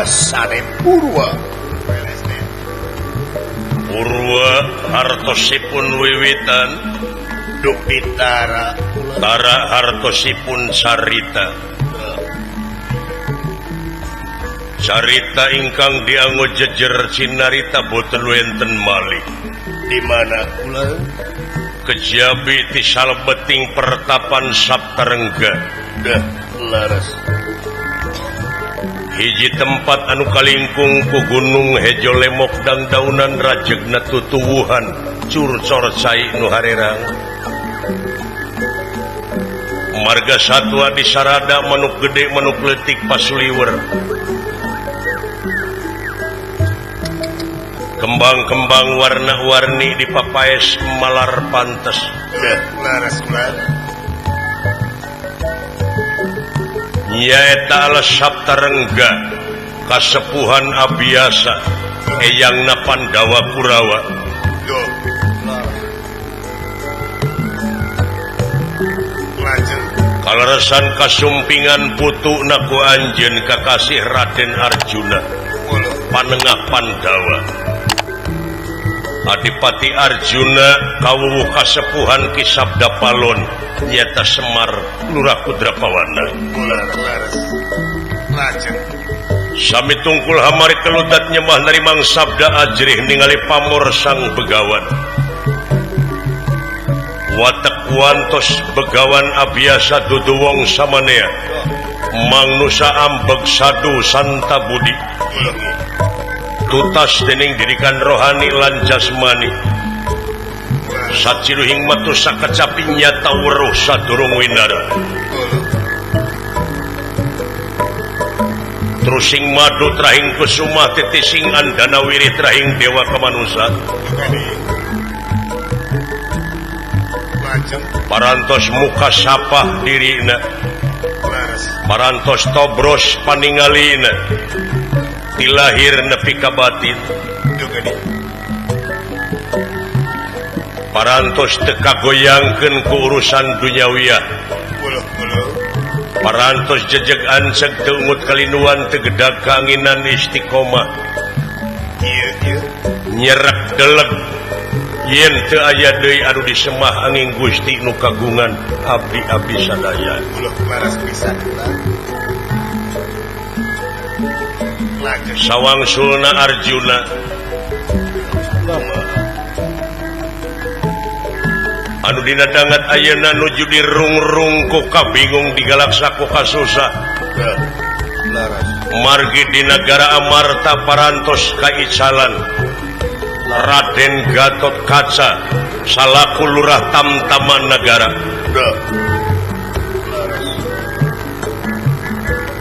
Sanem Purwa. Purwa hartosipun wiwitan Dupi tara tara hartosipun carita. Carita ingkang dianggo jejer cinarita boten wenten malih. Di mana kula? Kejabi ti salebeting pertapan Saptarengga. Dah laras. Hiji tempat anu kalingkung ku gunung hejo lemok dangdaunan rajegna tutuwuhan curcor cai nu harerang. Marga satwa di sarada manuk gede manuk leutik pasuliwer. Kembang-kembang warna-warni di papaes malar pantes. Dah laras kula. Nyaeta alas Saptarengga kasepuhan abiasa eyangna Pandawa Kurawa. Kaleresan kasumpingan putu naku anjeun kakasih Raden Arjuna panengah Pandawa. Adipati Arjuna kawuwuh kasepuhan Ki Sabda Palon nyata Semar Lurah Kudrapawana. Sami tungkul hamari keludat nyembah narimang sabda ajrih ningali pamor sang begawan. Watek wantos begawan abiasa dudu wong samanea mangnusa ambeg sadu santa budi. Tutas dening didikan rohani lan jasmani. Saciluhing matu sakacapi nyata weruh sadurung winara. Trusing madu trahing kusuma titising andana wirih trahing dewa kemanusan. Parantos muka sapah dirina, parantos tobros paningalina, dilahir nepi ka batin. Parantos teu kagoyangkeun ku urusan dunyawiyah. Parantos jejeg anceg teu ungut kalinuan teu gedag kaanginan istiqomah. Nyerek deleg yen teu aya deui anu disemah angin Gusti nu kagungan abdi-abdi sadaya. Sawangsulna Arjuna anu dina dangat ayeuna nuju dirungrung ku kabingung digalaksa ku kasusah. Margi di nagara Amarta parantos kaicalan Raden Gatot Kaca salaku lurah tamtaman nagara.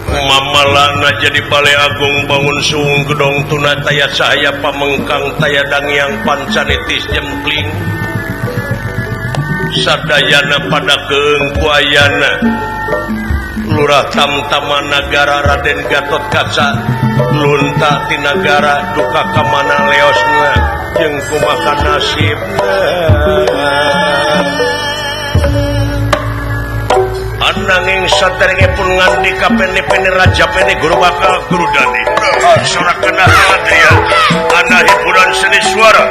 Mamalana jadi Balai Agung bangun suung gedong tuna taya cahaya pamengkang taya dangyang pancanitis jempling sadayana pada keung ku ayana lurah tamtaman nagara Raden Gatot Kaca lunta ti nagara duka kamana leosna jeung kumaha nasibna. Ananging saderengipun ngandika pene-pene raja pene guru bakal guru dani sorakeun Adria ana hiburan seni suara.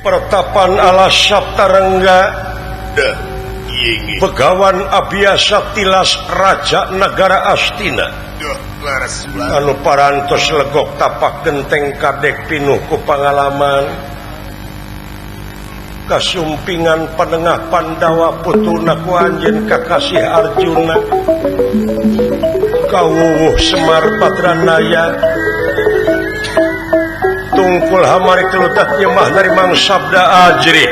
Pertapan ala Saptarengga Begawan abiasa tilas raja nagara Astina anu parantos legok tapak genteng kadek pinuh ku pangalaman kasumpingan panengah Pandawa putuna ku anjeun kakasih Arjuna kawuwuh Semar Patranaya tungkul hamari kelutat nyemah narimang sabda ajrih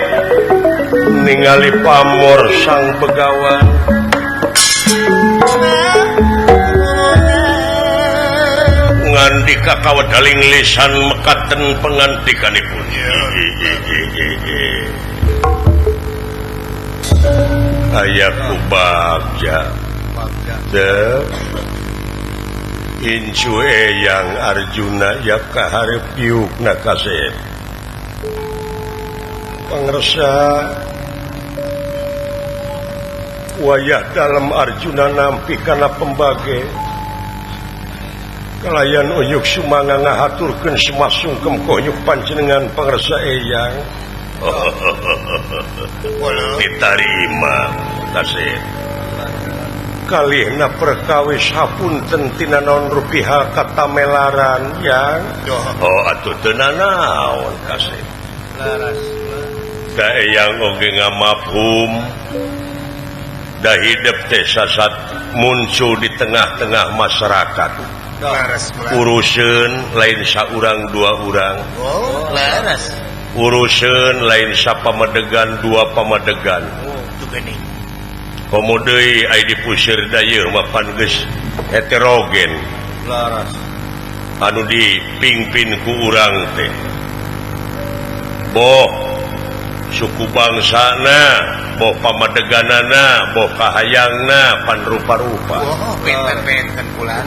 ningali pamor sang begawan. Ngandika kawedaling lisan mekaten pengantikanipun. Aya ku bagja. Incu Eyang Arjuna yap kaharep diukna kasep. Pangersa wayah dalam Arjuna nampi kana pembage kalayan uyuk sumanga ngahaturkeun semasungkem konyuk panjenengan pangersa Eyang. Ditarima kasep. Kalihna perkawis hapunten tina naon rupiah katamelaran yang oh atuh teu nanaon kasep. Laras. Da Eyang oge ngamafhum da hidep teh sasat muncul di tengah-tengah masyarakat. Laras. Uruseun lain saurang dua urang. Oh, laras. Uruseun lain sapamedegan dua pamedegan. Oh, tuh geuning. Komo deui ai dipusir dayeuh mah pan geus heterogen. Laras. Anu dipingpin ku urang teh. Boh suku bangsana, boh pamadeganana, boh kahayangna pan rupa-rupa. Oh, benten-benten kula.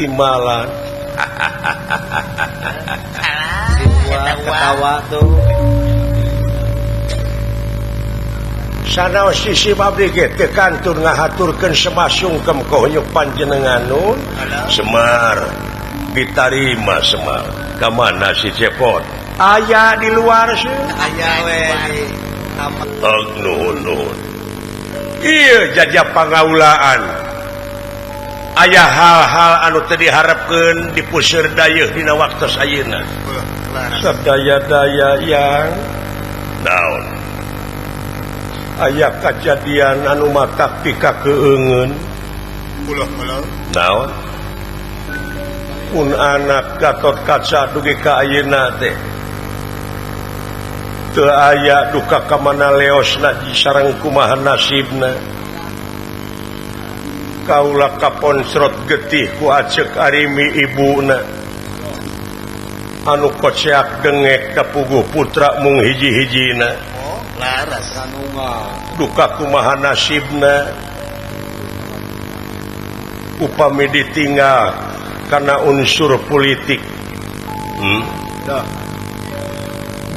Timbalan. Ketawa tuh. Sanaos sisi abdi ge teu kantun ngahaturkeun semasungkem ka hunyuk panjenengan nun. Semar ditarima Semar. Ka mana si Cepot? Aya di luar sih. Aya we. Oh, nuhun nuhun. Ieu jajah pangaulaan. Aya hal-hal anu teu diharepkeun dipuseur dayeuh dina waktos ayeuna. Sadaya-daya yang naon? Aya kajadian anu matak pikakeungeun. Naon? Pun anak Gatot Kaca dugi ka ayeuna teh teu aya duka ka mana leosna sareng kumaha nasibna. Kaula kaponsrot getih ku aceuk arimi ibuna anu koceak dengek kapuguh putra mung hiji-hijina. Laras. Duka kumaha nasibna upami ditinggal karena unsur politik.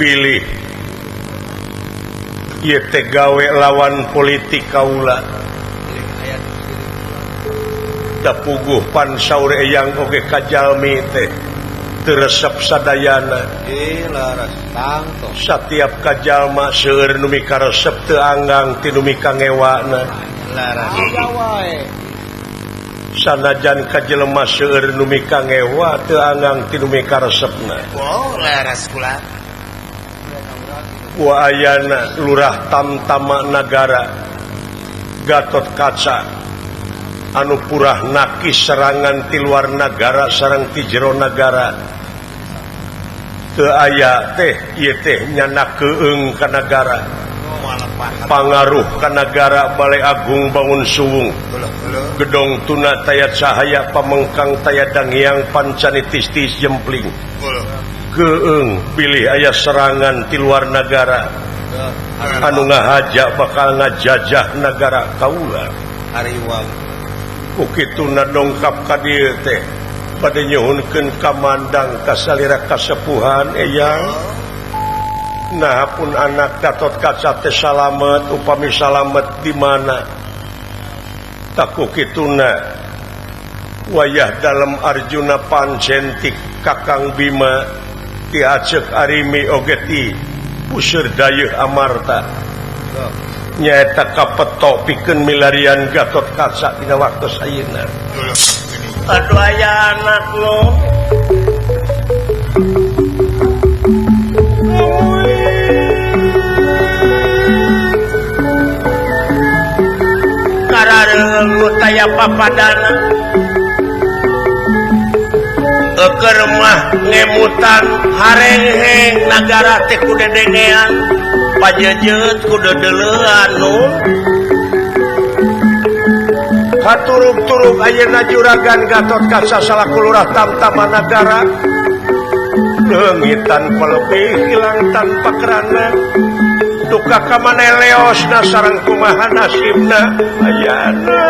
Bilih ieu teh gawe lawan politik kaula. Da puguh pan saur Eyang oge kajalmi teh teu resep sadayana. Laras tangto. Satiap kajalma seueur nu mikaresep teu anggang ti nu mikangewana. Laras. Sanajan kajelema seueur nu mikangewa teu anggang ti nu mikaresepna. Oh, laras kula. Wa ayana Lurah Tamtama Nagara Gatot Kaca anu purah nakis serangan ti luar nagara sareng ti jero nagara. Teu aya teh ieu teh nyana keung ka nagara. Pangaruh ka nagara Balai Agung Bangun Suwung. Gedong tuna taya cahaya pamengkang taya dangiang pancanitis tis jempling. Keung pilih aya serangan ti luar nagara anu ngahaja bakal ngajajah nagara kaula. Ariwang. Ku kituna dongkap ka dieu teh bade nyuhunkeun kamandang ka salira kasepuhan Eyang. Nah pun anak Gatot Kaca teh salamet upami salamet di mana? Taku kituna wayah dalem Arjuna pancentik Kakang Bima ti aceuk arimi oge ti puseur dayeuh Amarta. Nyaeta kapeto pikeun milarian Gatot Kaca dina waktos ayeuna. Aduh aya anak lo. Karareung nu taya papadana. Eukeur mah ngemutan harengheng nagara teh ku dedengean pajejeut ku dedeleuan nu. Katuruk-turuk ayeuna juragan Gatot Kaca salaku Lurah Tamtama Nagara leungitan palebih hilang tanpa kerana. Duka ka mana leosna sareng kumaha nasibna ayana.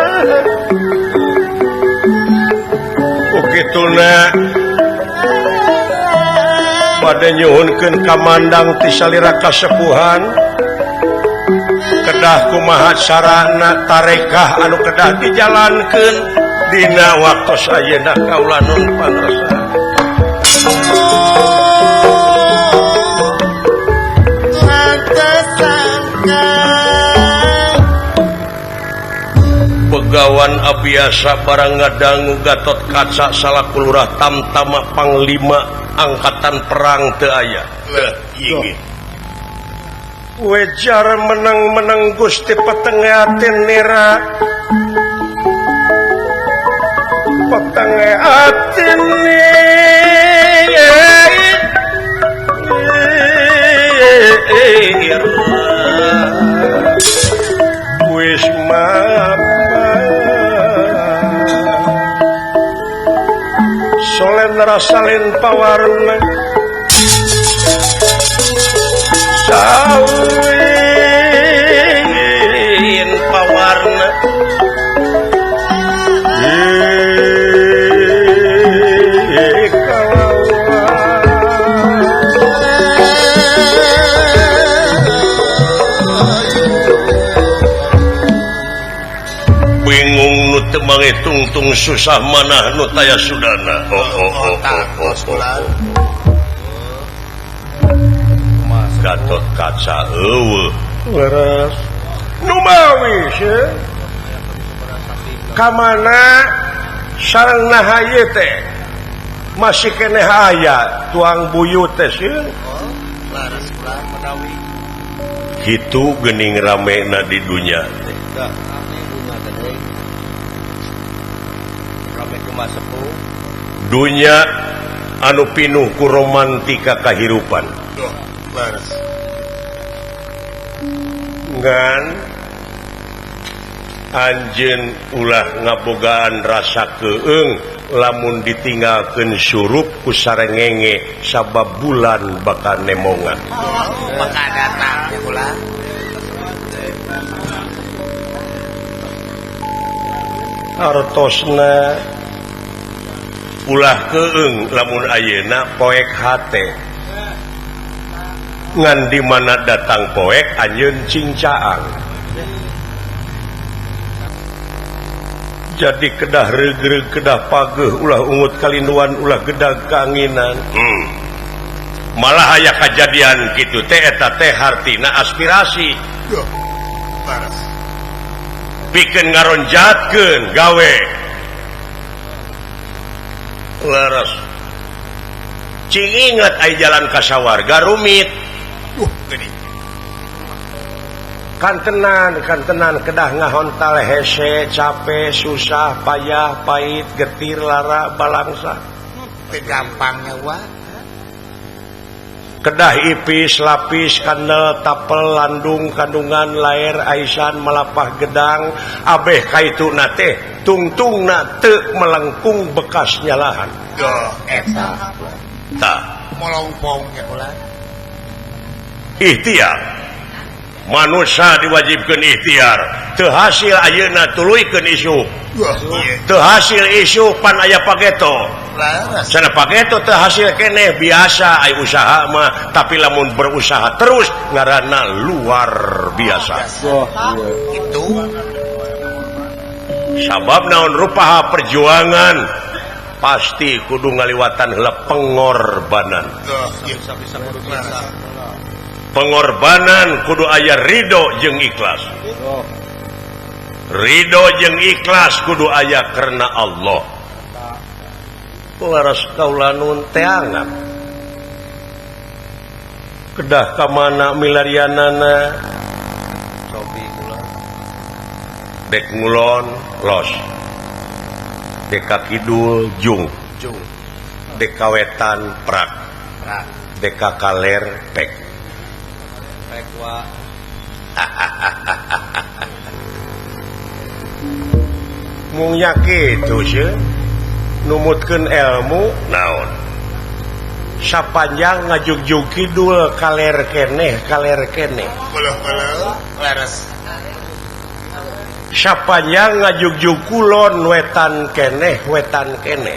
Kukituna bade nyuhunkeun kamandang ti salira kasepuhan kedah kumaha carana tarekah anu kedah dijalankeun dina waktos ayeuna kaula nun pangrasa. Begawan abiasa barang ngadangu Gatot Kaca salaku lurah tamtama panglima angkatan perang teu aya. Wejar menang-menang Gusti petengeatin nira petengeatin nira wis solen rasalin pawarna sawin pawarna bingung nu teu mangitung-tung susah manah nu taya sudana. Oh oh oh oh oh. Gatot Kaca eueuh leres numawi sieun ka mana sareng naha ieu teh masih keneh aya tuang buyut teh sieun. Leres kula menawi kitu geuning ramena di dunya teh. Dunya anu pinuh ku romantika kahirupan. Ngan anjeun ulah ngabogaan rasa keung lamun ditinggalkeun surup ku sarengenge sabab bulan bakal nemongan. Bakal datang ulah. Artosna ulah keung lamun ayeuna poek hate ngan di mana datang poek anjeun cingcaang jadi kedah regreg kedah pageuh ulah ungut kalinduan ulah gedag kaanginan. Malah aya kajadian kitu teh eta teh hartina aspirasi pikeun ngaronjatkeun gawe leres. Cing inget ai jalan ka sawarga rumit. Kantenan kantenan kedah ngahontal hese capek susah payah pahit getir lara balangsa teu gampangnya wa. Kedah ipis lapis kandel tapel landung kandungan laer aisan malapah gedang abeh kaituna teh tungtungna teu melengkung bekas nyalahan. Duh eta tah molongpong nya kula. Ikhtiar manusia diwajibkeun ikhtiar teu hasil ayeuna tuluykeun isu teu hasil isu pan aya pageto sana pageto teu hasil keneh biasa ai usaha mah tapi lamun berusaha terus ngaranna luar biasa. Itu sabab naon rupaha perjuangan pasti kudu ngaliwatan heula pengorbanan. Pengorbanan kudu aya ridho jeung ikhlas. Ridho jeung ikhlas kudu aya karena Allah. Laras kaula nun teangan kedah ka mana milarianana dek ngulon los dek ka kidul jung dek ka wetan prak dek ka kaler pek. Mung nya kitu sieun numutkeun ilmu naon sapanjang ngajugjug kidul kaler keneh Leres. Sapanjang ngajugjug kulon wetan keneh wetan keneh.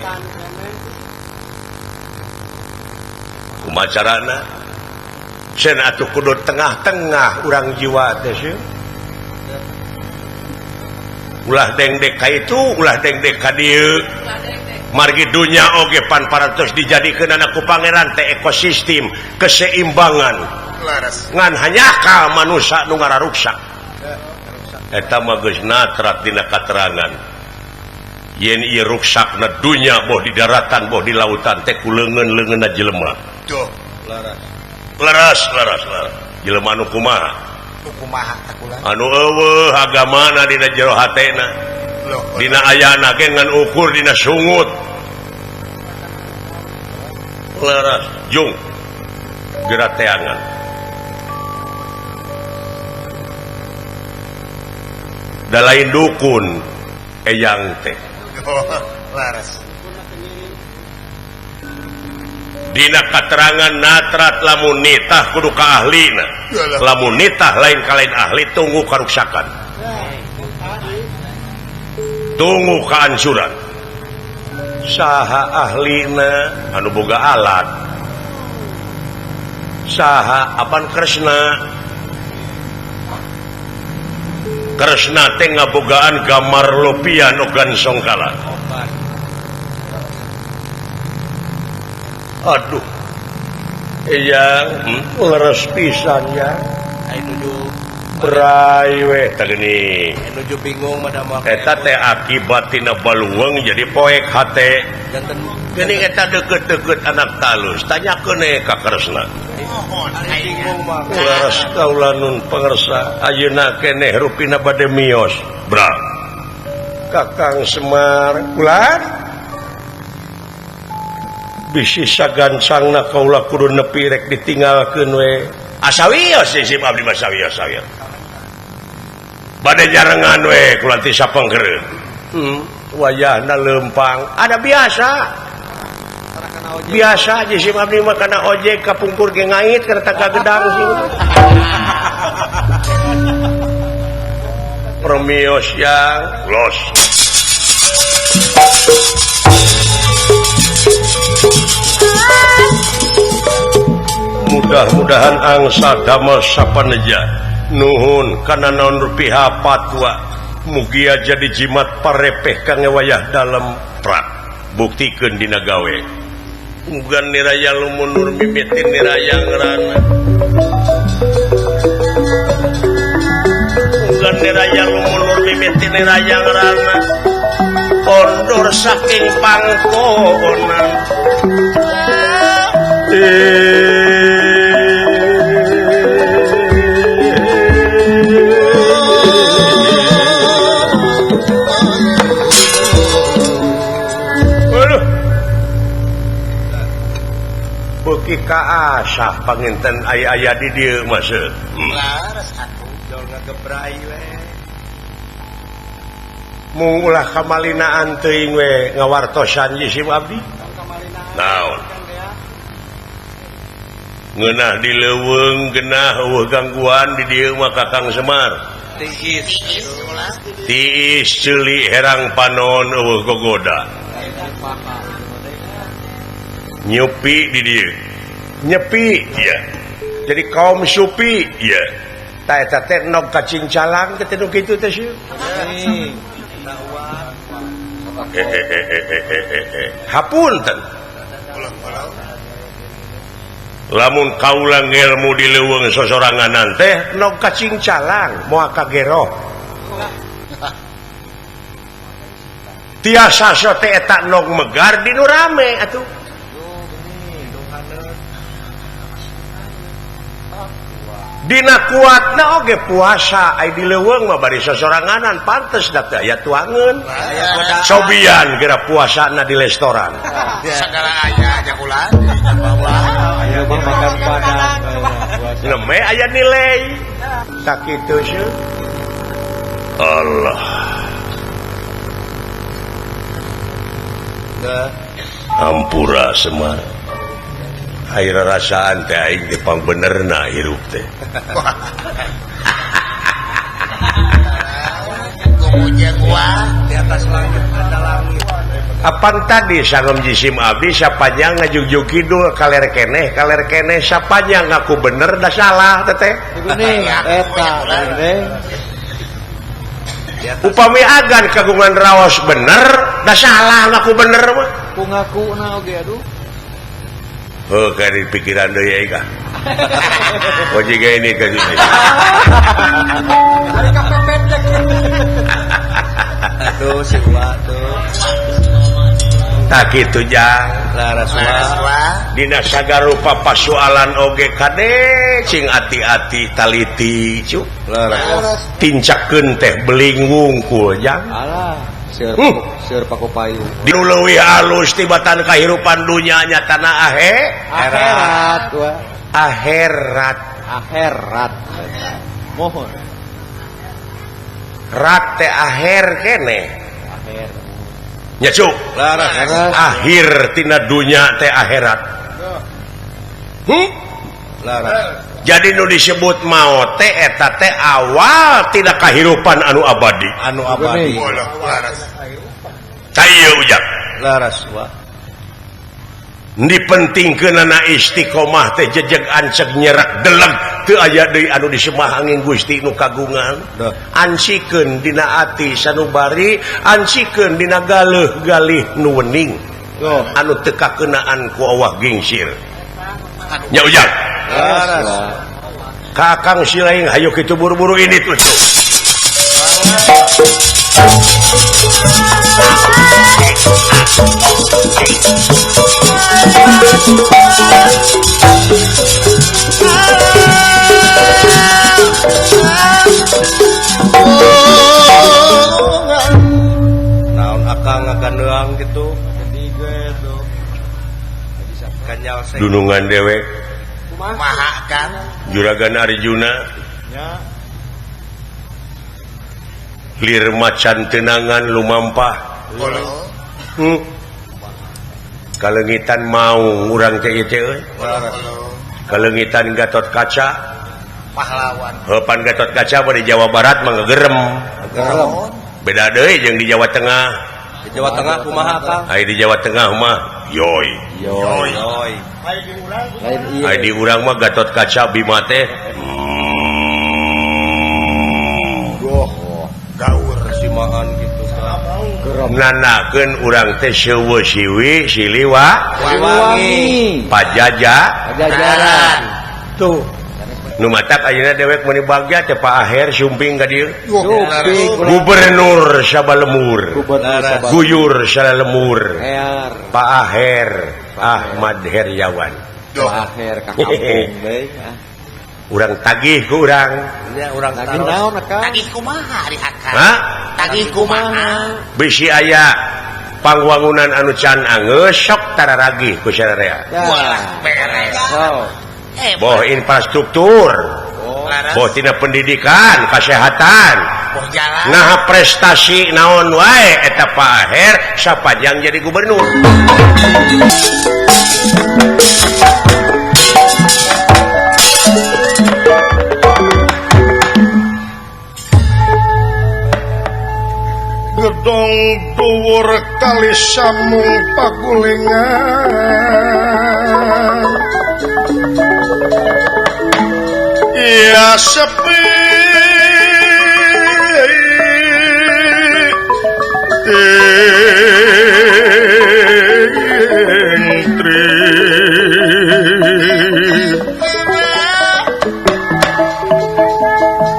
Kumaha carana? Cenah atuh kudu tengah-tengah urang jiwa teh sieun. Ulah dengdek ka itu, ulah dengdek ka dieu. Margi dunya oge pan parantos dijadikeun ku pangeran teh ekosistem keseimbangan. Ngan hanyaka manusia nu ngararuksak. Eta mah geus natrat dina katerangan. Yen ieu ruksakna dunya boh di daratan boh di lautan teh ku leungeun-leungeunna jelema. Duh, laras. Laras, laras, laras. Jelema nu kumaha? Nu kumaha tah kula? Anu eueuh agamana dina jero hatena. Dina ayana ge ngan ukur dina sungut. Laras, jung. Geura teangan. Da lain dukun eyang teh. Laras. Dina katerangan natrat lamun nitah kudu ka ahlina. Lamun nitah lain ka lain ahli tunggu karuksakan. Tunggu kehancuran. Saha ahlina anu boga alat. Saha apan Kresna. Kresna teh ngabogaan gamar lopian ogan songkala. Aduh, eyang leres pisan ya. Bray we tah geuning. Nuju bingung mah eta teh akibat tina baluweung jadi poek hate. Geuning eta deukeut-deukeut anak talus tanyakeun we ka Kresna. Leres kaula nun pangersa ayeuna keneh rupina bade mios. Bra. Kakang Semar ulah bisi sagancangna kaula kudu nepi rek ditinggalkeun we. Asa wios sih abdi mah sawios sawios. Bade nyarengan we kula ti sapengkereun. Wayahna leumpang. Ada biasa. Biasa jisim abdi mah kana ojek kapungkur ge ngait kana tangka gedang sih. Promios yang los. Mudah-mudahan angsa damel sapaneja. Nuhun kana naon rupiah patwa. Mugia jadi jimat parepeh kangge wayah dalem prak. Buktikeun dina gawe. Ugan niraya lumunur mimitin niraya ngerana. Ugan niraya lumunur mimitin niraya ngerana. Kondor saking pangkonan. Aduh. Beuki kaasah panginten aya-aya di dieu mah seuh. Laras atuh jol ngagebrai we. Mung ulah kamalinaan teuing we ngawartosan jisim abdi. Naon? Ngeunah di leuweung genah eueuh gangguan di dieu mah Kakang Semar. Tiis. Tiis ceuli herang panon eueuh gogoda. Nyepi di dieu. Nyepi ieu. Jadi kaum supi ieu. Tah eta teh nog kacincalang teh nu kitu teh sieun. Hapunten. Lamun kaula ngelmu di leuweung sosoranganan teh nog kacincalang moal kageroh. Tiasa sote eta nog megar di nu rame atuh. Dina kuatna oge puasa ai di leuweung mah bari sosoranganan pantes da teh aya tuangeun. Sobian geura puasana di restoran. Sagala aya aja kula. Aya mah makan padang. Neme aya nilai. Sakitu seuh. Allah. Ampura Semar. Air rasaan teh aing teh pangbenerna hirup teh. Ujang wa di atas langit ada langit. Apan tadi sangem jisim abdi sapanjang ngajugjug kidul kaler keneh sapanjang ngaku bener dah salah teteh. Eta upami agan kagungan raos bener dah salah ngaku bener mah. Ku ngakuna oge aduh. Oh, kari pikiran deui ya ka. Oh jiga ini ka sini. Ari kapepet. Aduh si Wa tuh. Tak kitu jang. Laras wa. Dina sagarupa pasualan oge kade cing ati-ati taliti cu. Laras. Tincakeun teh beling wungkul jang. Alah. Seur paku payu. Dinu leuwih alus tibatan kahirupan dunya nya tanah akhirat wa. Akhirat. Akhirat. Mohon. Rat teh akhir keneh. Akhir. Nya cuk. Laras. Akhir tina dunya teh akhirat. Laras. Jadi nu disebut maot teh eta teh awal tina kahirupan anu abadi. Anu abadi. Laras. Tah ieu ujang. Laras wa. Dipentingkeunana istiqomah teh jejeg anceg nyerak deleg teu aya deui anu disembah angin Gusti nu kagungan. Ansikeun dina ati sanubari, ansikeun dina galeuh galih nu wening. Anu teu kakeunaan ku awah gingsir. Nya ujang. Laras. Kakang silaing hayu kitu buru-buru ini tuh. Naon akang ngagandeang gitu. Kanyal seng. Dunungan dewek. Maha kan Juragan Arjuna nya lir macan tenangan lumampah. Kalengitan mau urang teh ieu teh euy. Kalengitan Gatot Kaca pahlawan. Heupan Gatot Kaca mah di Jawa Barat mah ngegerem. Beda deui jeung di Jawa Tengah. Di Jawa Tengah kumaha Kang? Ai di Jawa Tengah mah yoi. Yoi. Ai di urang mah Gatot Kaca Bima teh. Goh, gaur simaan gitu Kang. Nanakeun urang teh seueuh siwi siliwa wangi. Pajaja Pajajaran. Tuh. Nu matak ayeuna dewek meuni bagja teh Pak Aher sumping ka dieu. Gubernur sabalemur. Guyur salalemur. Pak Aher Ahmad Heryawan. Pak Aher ka kampung deui. Urang tagih ku urang. Nya urang tagih naon akang? Tagih kumaha ari akang? Hah? Tagih kumaha? Bisi aya pangwangunan anu can anggeus sok tararagih ku sararea. Walah beres. Boh infrastruktur, boh tina pendidikan, kesehatan, nah prestasi naon wae eta Pak Aher sapanjang jadi gubernur. Gedong dhuwur kali samung pagulingan ya sepi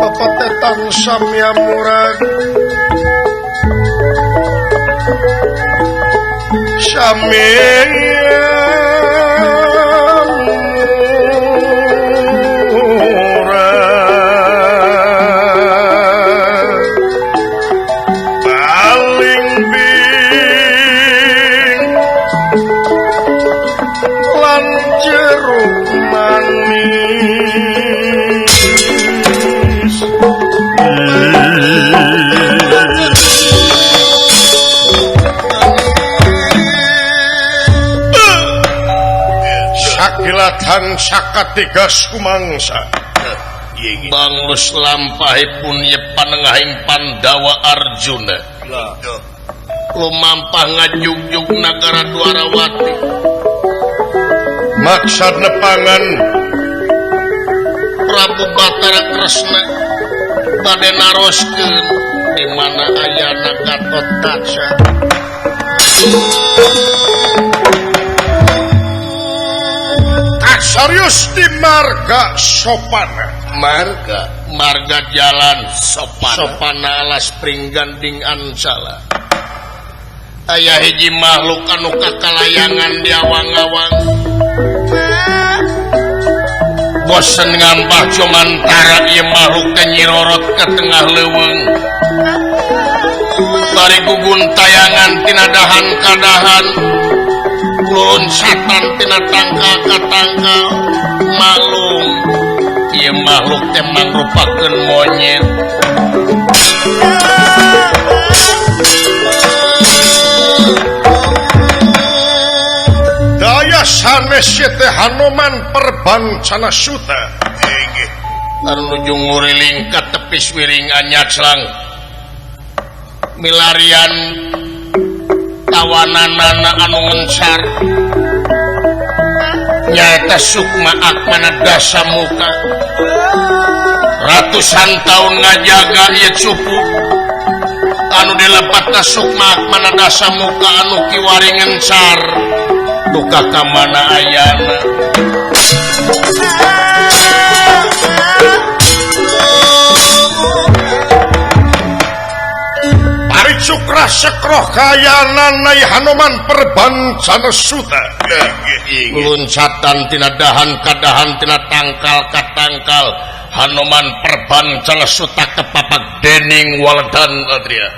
papatetang samya murag samya Sakilatan sakatigas kumangsa. Banglus lampahipun ye panengahing Pandawa Arjuna. Lumampah ngajugjug nagara Dwarawati. Maksad nepangan Prabu Batara Kresna bade naroskeun di mana ayana Gatotkaca. Serius di marga Sopana. Marga jalan Sopana. Sopana alas Pringganding Ancala. Aya hiji makhluk anu kakalayangan di awang-awang. Bosen ngampah cumantara ieu makhluk teh nyirorot ka tengah leuweung. Bari guguntayangan tina dahan ka dahan. Loncatan tina tangkal ka tangkal. Maklum ieu makhluk teh mangrupakeun monyet. Daya sanes teh Hanoman Perbancana Suta. Anu nuju nguriling ka tepis wiring anyaclang milarian tawananana anu ngencar nyaeta Sukma Akmana Dasamuka ratusan tahun ngajaga ieu cupu anu dilepatna Sukma Akmana Dasamuka anu kiwari ngencar duka ka mana ayana. Cukra sekroh kayanan nai Hanoman Perbancana Suta. Luncatan tina dahan ka dahan tina tangkal ka tangkal Hanoman Perbancana Suta kepapak dening waledan Adria.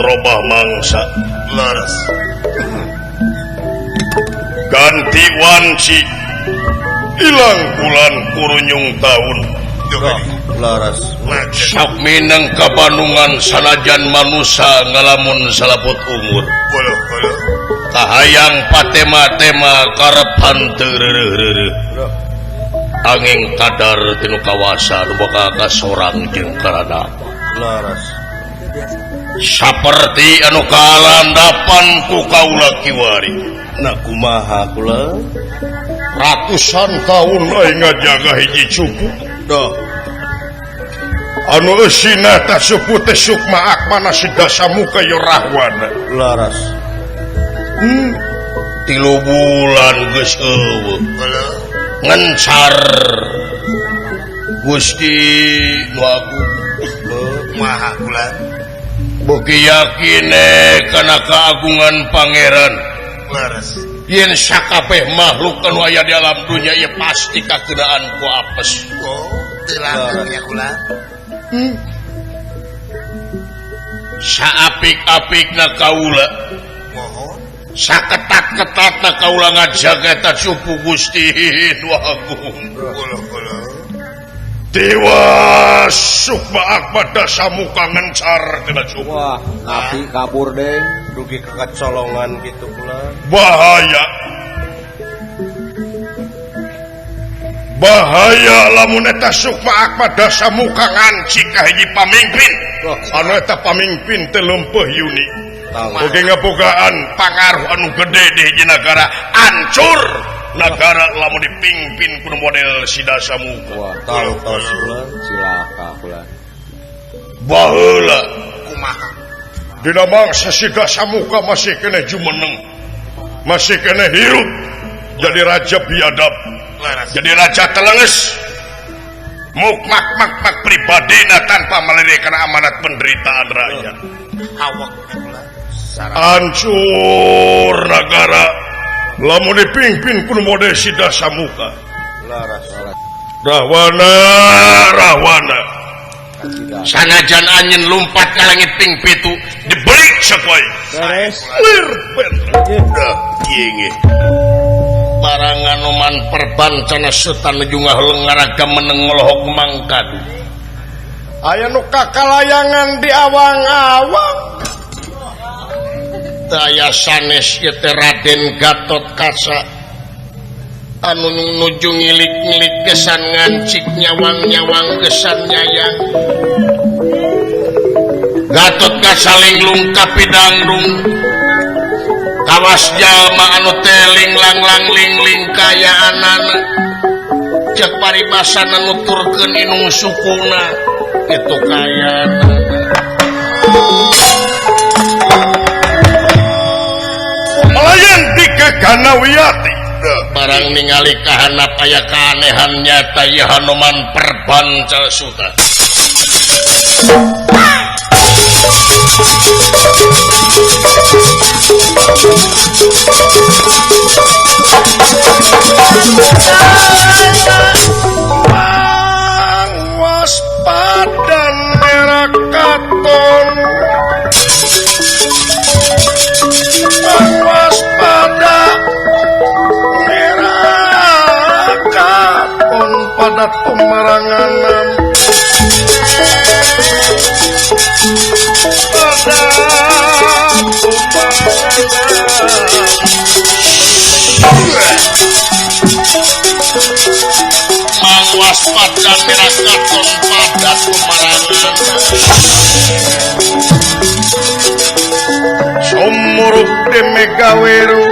robah mangsa Leres ganti wanci ilang bulan kurunyung tahun Leres sok mineng kabandungan sanajan manusa ngalamun salaput umur kahayang patema-tema karep hanteu reureuh-reureuh angin kadar tinu kawasa nu bakal kasorang jeung karadapa Leres saperti anu kalandapan ku kaula kiwari na kumaha kula ratusan tahun aing ngajaga hiji cupu doh anu eusina tah supu teh sukma akmana si Dasamuka ya Rahwana Leres 3 bulan geus eueuh ngencar Gusti nu agung kumaha kula beuki yakin kana keagungan pangeran leres yen sakabeh makhluk anu aya di alam dunya ieu pasti kakenaan ku apes oh teu langgeng nya kula saapik-apikna kaula mohon saketat-ketatna kaula ngajaga eta cupu Gusti nu agung kula Dewa Sukma Akma Dasamuka ngencar tina cupu Wah, napi kabur deh dugi kekacolongan gitu kula bahaya bahaya lamun eta Sukma Akma Dasamuka nganci ka hiji pamimpin anu eta pamimpin teh leumpeuh yuni oge ngabogaan pangaruh anu gede di hiji nagara ancur nagara lamun dipimpin kudu model si Dasamuka Wah, tos kula cilaka kula baheula kumaha dina mangsa si Dasamuka masih keneh jumeneng masih keneh hirup jadi raja biadab jadi raja telenges mukmak mak mak pribadina tanpa melirik kana amanat penderitaan rakyat awak kula hancur nagara lamun dipimpin kudu model si Dasamuka Leres Rahwana Rahwana sanajan anjeun lumpat ka langit ping 7 dibalik sakoy beres lir bentrok ieu barang Anoman perbancana setan nuju ngaheuleng ngaraga meneng ngolohok mangkat aya nu kakalayangan di awang-awang daya sanes ieu teh Raden Gatot Kaca anu nuju ngilik-ngilik kesan ngancik nyawang-nyawang kesan nyayang Gatot Kaca linglung ka pidangdung kawas jalma anu teh linglang-lang lingling kayaanana cek paribasana nuturkeun inung sukuna itu kayaanana melayan di Keganawiyati barang ningali kahanap aya keanehan nyata ieu Hanoman Perbanca Suta Waspadan merah katon waspada merah katon pada pemerangan pada waspada merah katon pada pemerangan Sumurup di Megaweru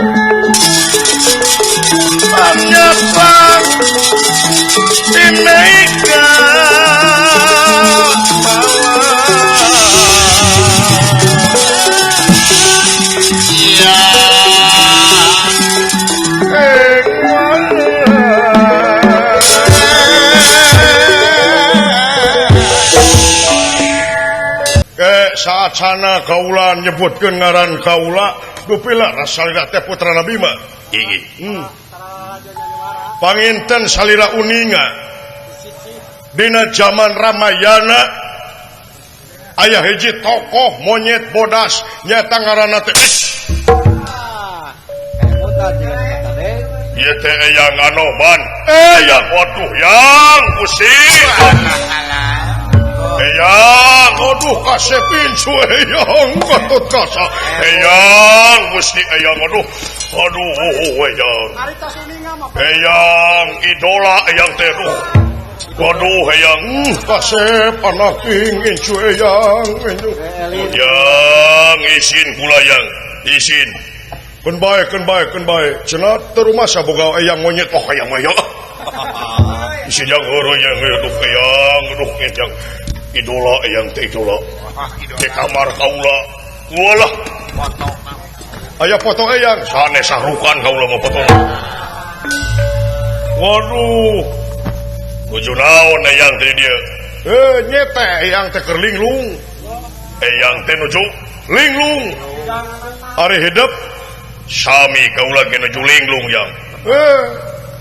Panyatang di Mega Iya Ke saat sana kaula nyebutkeun ngaran kaula dupila rasalira teh putra Bima. Panginten salira uninga dina zaman Ramayana Aya hiji tokoh monyet bodas nyata ngaranna teh. Ieu teh Eyang Anoman. Eyang waduh yang pusing. Eyang aduh kasep incu Eyang Gatot Kaca. Eyang Gusti Eyang aduh. Aduh Eyang. Eyang idola Eyang teh aduh. Waduh Eyang kasep anak ing incu Eyang incu. Eyang isin kula Yang isin. Keun bae keun bae keun bae. Cenah teu rumasa boga Eyang monyet oh Eyang mah ya. Isin yang heureun Yang aduh Eyang aduh Eyang. Idola Eyang teh idola. Di kamar kaula. Walah. Aya foto Eyang sanes sahrukan kaula mah fotona. Waduh. Nuju naon Eyang teh dieu? Nyete Eyang teh keur linglung. Eyang teh nuju linglung. Ari hidup sami kaula ge nuju linglung Yang.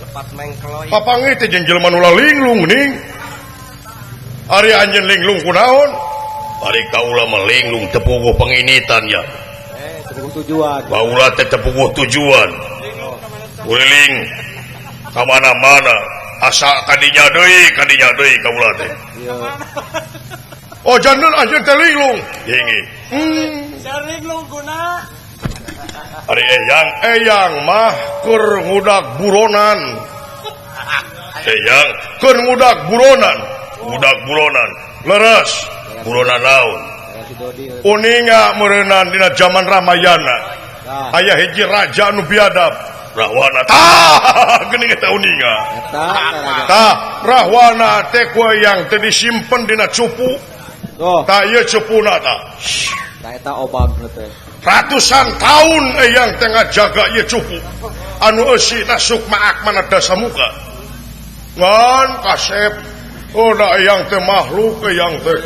Lepat mengkloy. Papanggih teh jeung jelema nu linglung ning. Ari anjeun linglung kunaon? Ari kaula mah linglung teu puguh panginitan ya. Teu puguh tujuan. Kaula teh teu puguh tujuan. Kuliling ka mana-mana asa kadinya deui kaula teh. Oh jangan anjeun teh linglung. Ingi. Linglung guna. Ari Eyang Eyang mah keur ngudak buronan. Eyang keur ngudak buronan. Budak buronan. Leres. Buronan naon? Uninga meureunnan dina jaman Ramayana. Aya hiji raja anu biadab. Rahwana. Tah, geuning eta uninga. Tah, Rahwana teh ku Eyang teh disimpen dina cupu. Tah ieu cupuna tah. Tah eta obag teh. Ratusan tahun Eyang teh ngajaga ieu cupu. Anu eusina Sukma Akmana Dasamuka. Ngan kasep oh da Eyang teh makhluk Eyang teh.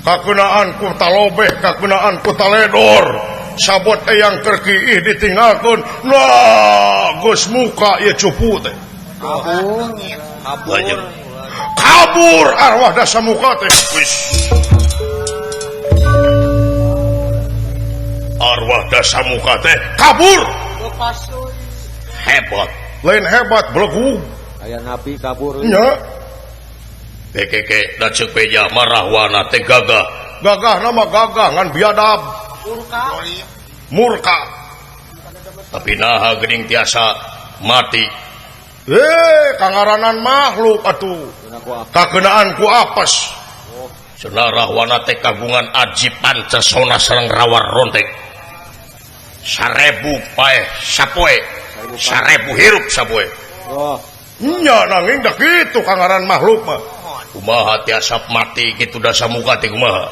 Kakeunaan ku talobeh, kakeunaan ku taledor. Sabot Eyang keur kiih ditinggalkeun. Nah, geus muka ieu cupu teh. Kabur. Kabur. Kabur arwah Dasamuka teh. Wis. Arwah Dasamuka teh kabur. Hebat. Lain hebat belegug. Aya nabi kabur. Nya. Keke da ceuk beja mah Rahwana teh gagah. Gagah nama gagah ngan biadab. Murka. Murka. Tapi naha geuning tiasa mati. Kangaranan makhluk atuh. Kakeunaan ku apes. Cenah Rahwana teh kagungan aji pancasona sareng rawar rontek. 1000 paeh sapoe, 1000 hirup sapoe. Oh. Nya nanging da kitu kangaran makhluk mah. Kumaha tiasa mati kitu Dasamuka teh kumaha?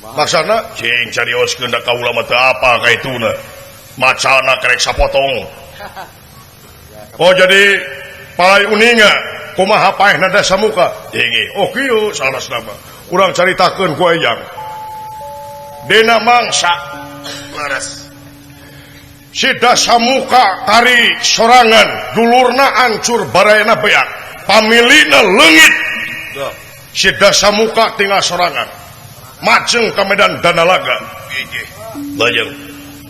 Maksana cing carioskeun da kaula mah teu apa kaituna. Macana kerek sapotong. Oh jadi palai uninga kumaha paehna Dasamuka? Ingi. Oh kieu salasna mah. Urang caritakeun ku Eyang. Dina mangsa leres. Si Dasamuka kari sorangan dulurna ancur barayana beak pamilina leungit. Si Dasamuka tinggal sorangan majeng ka medan Danalaga. Lajeng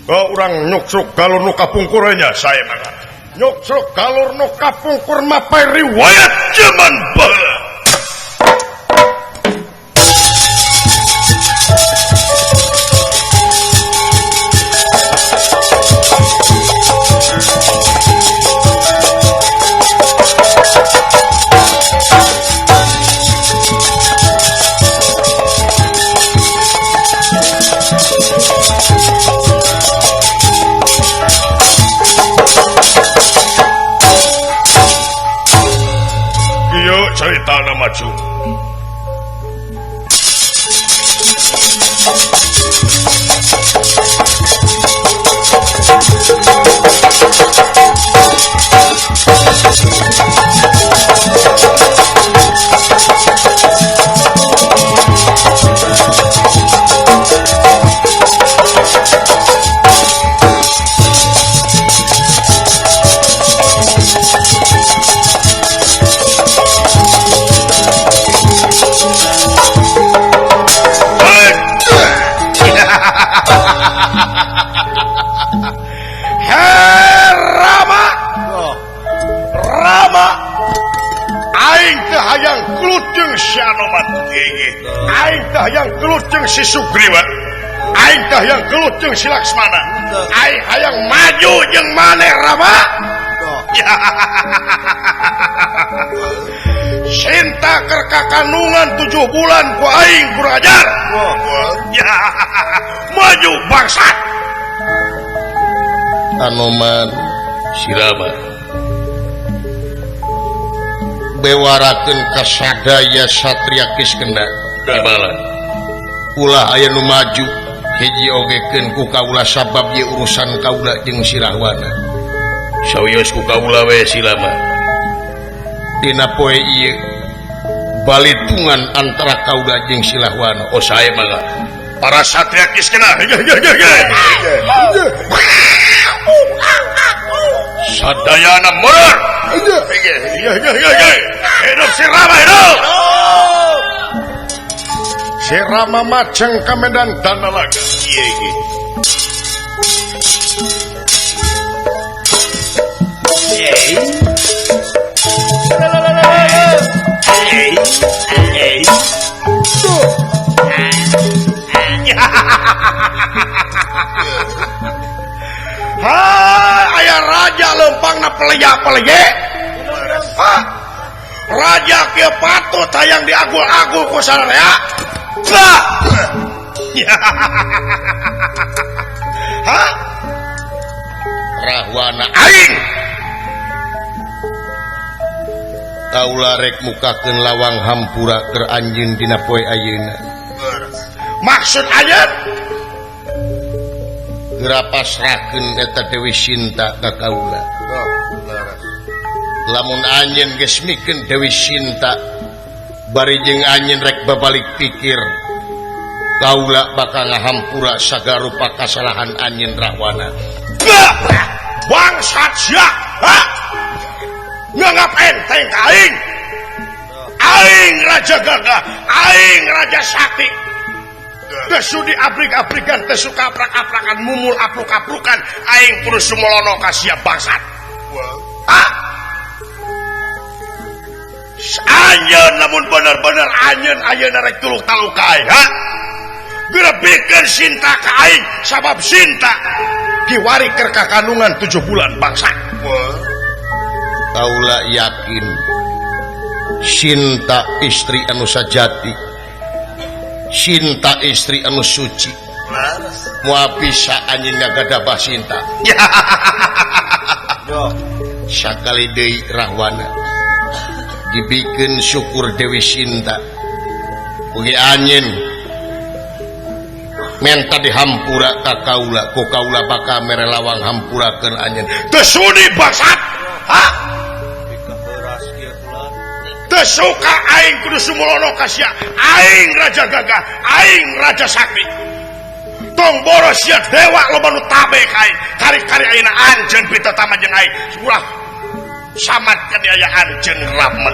ka urang nyuksruk galur nu kapungkur nya sae mangga. Nyuksruk galur nu kapungkur mapai riwayat jaman baheula. Cerita maju. He Rama Rama aing teh hayang gelut jeung si Anoman aing teh hayang gelut jeung si Sugriwa aing teh hayang gelut jeung si Laksmana aing hayang maju jeung maneh Rama. Sinta keur kakandungan 7 bulan ku aing kurang ajar. Maju bangsat. Anoman si Rama bewarakeun ka sadaya satria Kiskenda Bala ulah aya nu maju hiji ogekeun ku kaula sabab ieu urusan kaula jeung si Rahwana. Sawios ku kaula we si Rama dina poe ieu balitungan antara kaula jeung si Rahwana. Oh sae mangga para satria Kiskenda. Sadayana mundur. Hidup si Rama hidup. Si Rama maceng ka medan Danalaga. Ha, aya raja lempangna peleye-peleye. Ha, raja kieu patut hayang diagul-agul ku sararea. Ha? Rahwana aing kaula rek mukakeun lawang hampura keur anjeun dina poe ayeuna. Maksud anjeun geura pasrahkeun eta Dewi Sinta ka kaula. Lamun anjeun geus mikeun Dewi Sinta bari jeung anjeun rek babalik pikir kaula bakal ngahampura sagarupa kasalahan anjeun Rahwana. Bangsat sia. Ha? Nganggap enteng ka aing. Aing raja gagah, aing raja sakti. Teu sudi abrik-abrikan, teu suka aprak-aprakan, mumul apruk-aprukan, aing kudu sumolono ka sia bangsat. Ah? Anjeun lamun bener-bener anjeun ayeuna rek tuluk taluk ka aing, ha? Geura bikeun Sinta ka aing sabab Sinta kiwari keur kakandungan 7 bulan bangsat. Kaula yakin Sinta istri anu sajati, Sinta istri anu suci. Moal bisa anjeun ngagadabah Sinta. Sakali deui Rahwana dibikeun syukur Dewi Sinta. Ugi anjeun menta dihampura ka kaula, ku kaula bakal mere lawang hampurakeun anjeun. Teu sudi bangsat. Ha? Teu suka aing kudu sumolono ka sia. Aing raja gagah, aing raja sakti. Tong boros sia dewa loba nu tabe ka aing. Kari-kari ayeuna anjeun pitetama jeung aing. Ulah samat kaniaya anjeun Rama.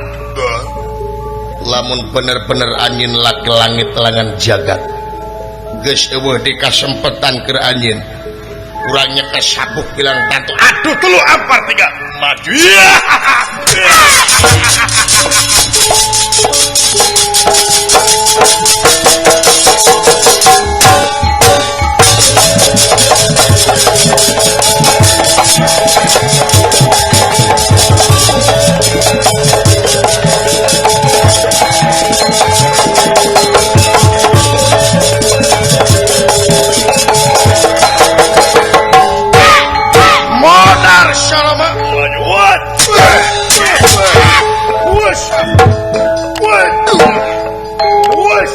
Lamun bener-bener anjeun laki langit langan jagat geus eueuh di kasempetan keur anjeun urang nyekes sabuk bilang tantu. Aduh 3 4 3 maju. Modar Salama maju. Wes. Wes. Wes.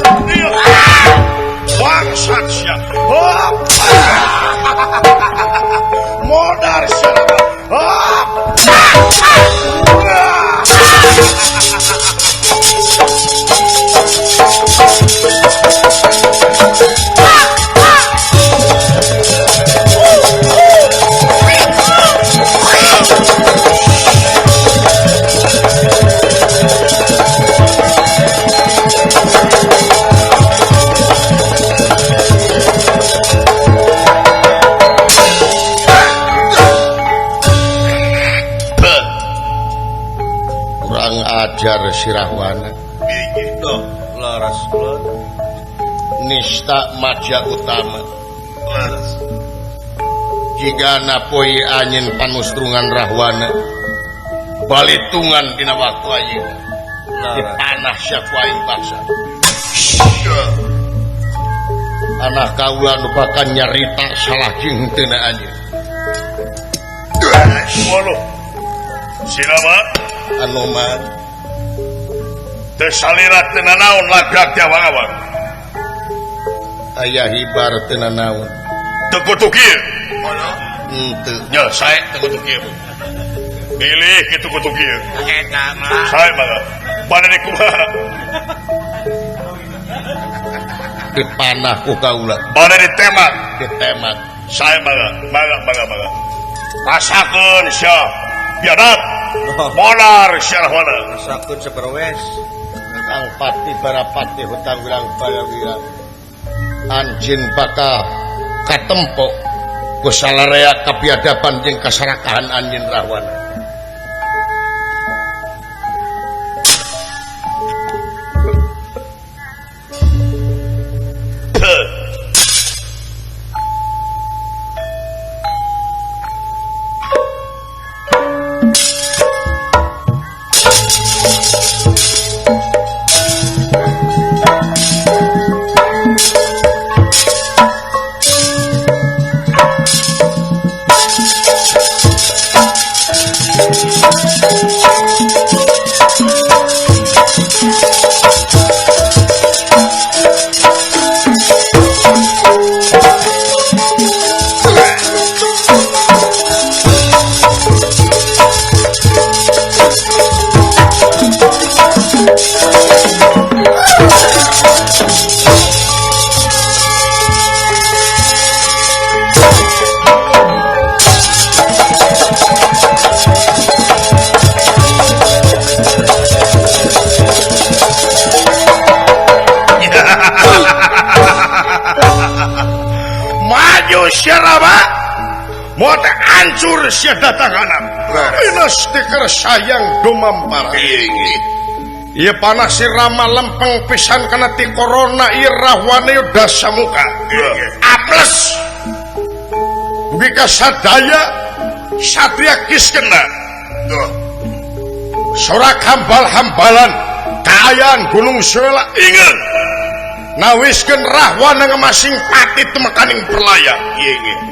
ngajar si Rahwana. Duh, laras kula. Nista maja utama. Laras. Jigana poe anjeun panustrungan Rahwana. Balitungan dina waktu ayeuna. Dipanah sia ku aing paksa. Anak kaula nu bakal nyarita salah jeung henteu na anjeun. Waduh. Sirama Anoman teu salira teu nanaon lagak ti awang-awang. Aya hibar teu nanaon. Teu kutu kieu. Henteu. Nya sae teu kutu kieu. Bilih kitu kutu kieu. Eta mah. Sae mah. Bade di kumaha? Dipanah ku kaula. Bade ditembak. Ditembak. Sae mah. Mangga mangga mangga. Rasakeun sia. Biadab. Monar sia Rahwana. Rasakeun saperwes. Kang Pati Barapati hutang wirang balawira. Anjeun bakal katempo ku salarea kabiadaban jeung kasarakahan anjeun Rahwana. Hancur sia datanganan. Inas tiker sayang dumampara. Ieu panah si Rama lempeng pisan kana ti corona ieu Rahwana dasamuka. Aples. Dugi ka sadaya satria Kiskenda. Sorak hambal-hambalan kaayaan Gunung Suela ingeun. Nawiskeun Rahwana ngemasing pati temekaning perlaya.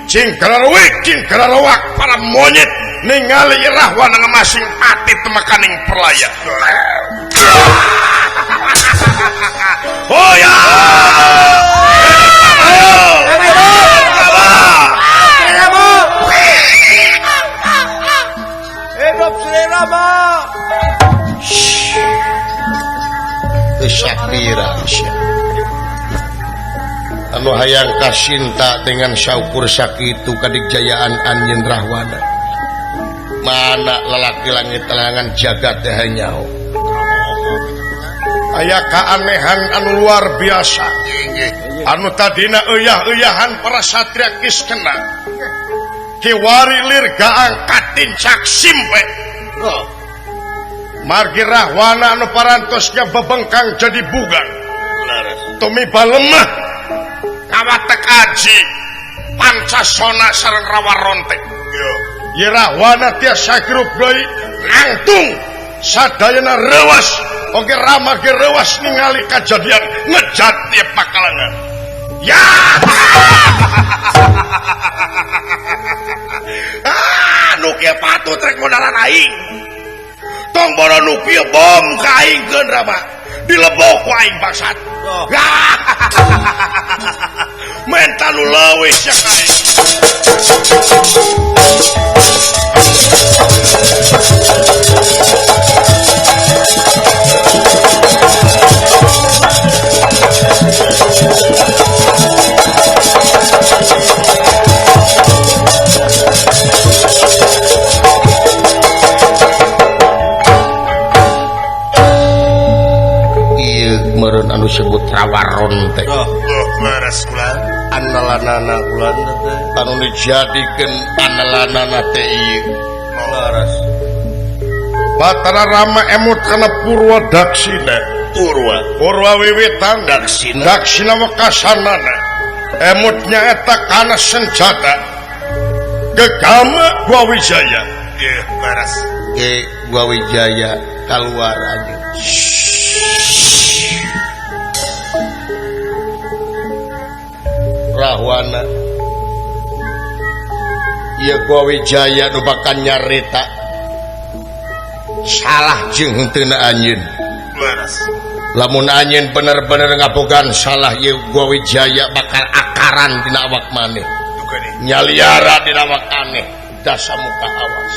Cing galarwik, cing galarwak para monyet ningali Rahwana ngemasing pati temekaning perlaya. Oh ya! Ayo! Hidup Sri Rama! Sakira anu hayang kasinta dengan saukur sakitu kadigjayaan anjeun Rahwana. Mana lalaki langit telangan jagat teh nyaho. Aya keanehan anu luar biasa. Anu tadina euyah-euyahan para satria Kiskenda. Kiwari lir gaang katincak simpe. Margi Rahwana anu parantosnya bebengkang jadi bugang. Tumiba lemah kawatek aji pancasona sareng rawa rontek. Ye Rahwana tiasa hirup deui nangtung sadayana reuwas oge Rama ge reuwas ningali kajadian ngejat ieu pakalangan. Ya. Ah, nu kieu patut rek modalan aing. Tong bono nu kieu bom ka aing keun Rama. Dilebok ku aing bangsat. Menta nu leuwih sia ka aing. Ieu meureun anu sebut rawaron teh. Leres kula. Analanana ulan teh. Anu dijadikeun analanana teh ieu. Leres. Batara Rama emut kana Purwa Daksina. Purwa Purwa wiwitan Daksina Daksina wekasanana emutnya eta kana senjata gegama Gua Wijaya. Nggih, leres. Ge Gua Wijaya kaluar anjeun. Rahwana ieu Gua Wijaya nu bakal nyarita salah jeung henteu anjeun. Leres. Lamun anjeun bener-bener ngabogaan salah ieu Gua Wijaya bakal akaran dina awak maneh. Nyaliara dina awak aneh dasa muka awas.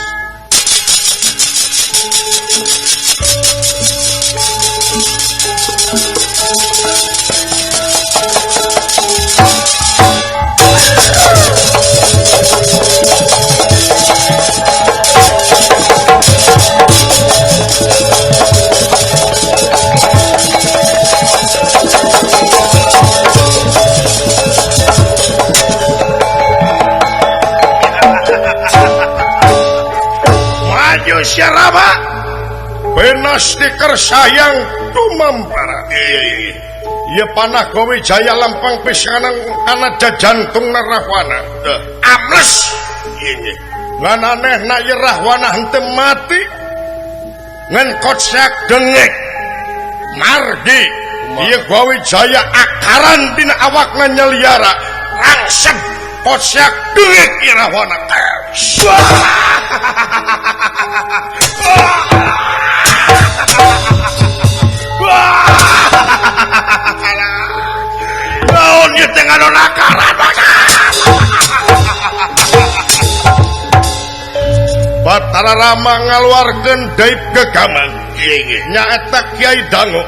Maju Syaraba benas dikersayang tumampara. Ieu panah Gua Wijaya lempeng pisan kana jajantungna Rahwana. Amles. Ngan anehna ieu Rahwana henteu mati. Ngan kocak dengek. Margi ieu Gua Wijaya akaran dina awakna nyaliara. Langsep kocak dengek ieu Rahwana. Naon ieu teh ngadon akaran. Batara Rama ngaluarkeun daib gegaman nyaeta Kiai Dango.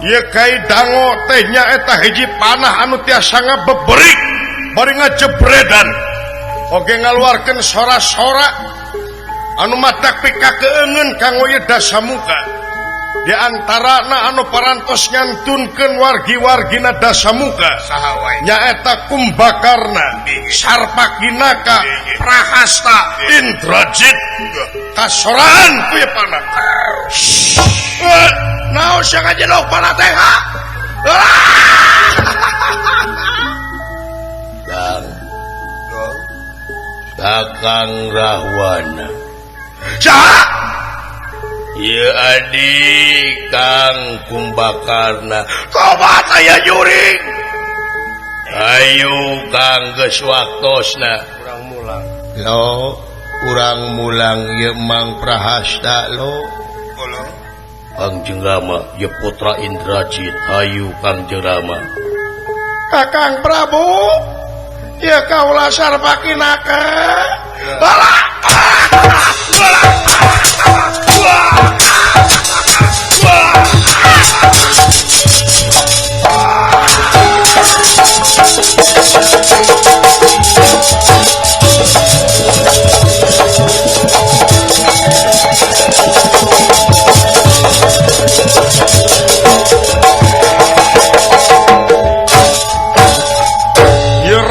Ieu Kiai Dango teh nyaeta hiji panah anu tiasa ngabeberik bari ngajebredan. Oge ngaluarkeun sora-sora anu matak pikakeungeun kanggo ieu Dasamuka. Di antarana anu parantos ngantunkeun wargi-wargina Dasamuka nyaeta Kumbakarna, Sarpakinaka, Prahasta, Indrajit. Kasoraan ku ieu panah. Naon sia ngajedog panah teh ha? Kang Kakang Rahwana. Saha? Ieu adi Kang Kumbakarna. Tobat aya juring. Ayo Kang geus waktosna. Urang mulang. Lo, urang mulang ieu Mang Prahasta lo. Kang Jeng Rama, ieu putra Indrajit. Ayo Kang Jeng Rama. Kakang Prabu, ieu kaula Sarpakinaka. Bala.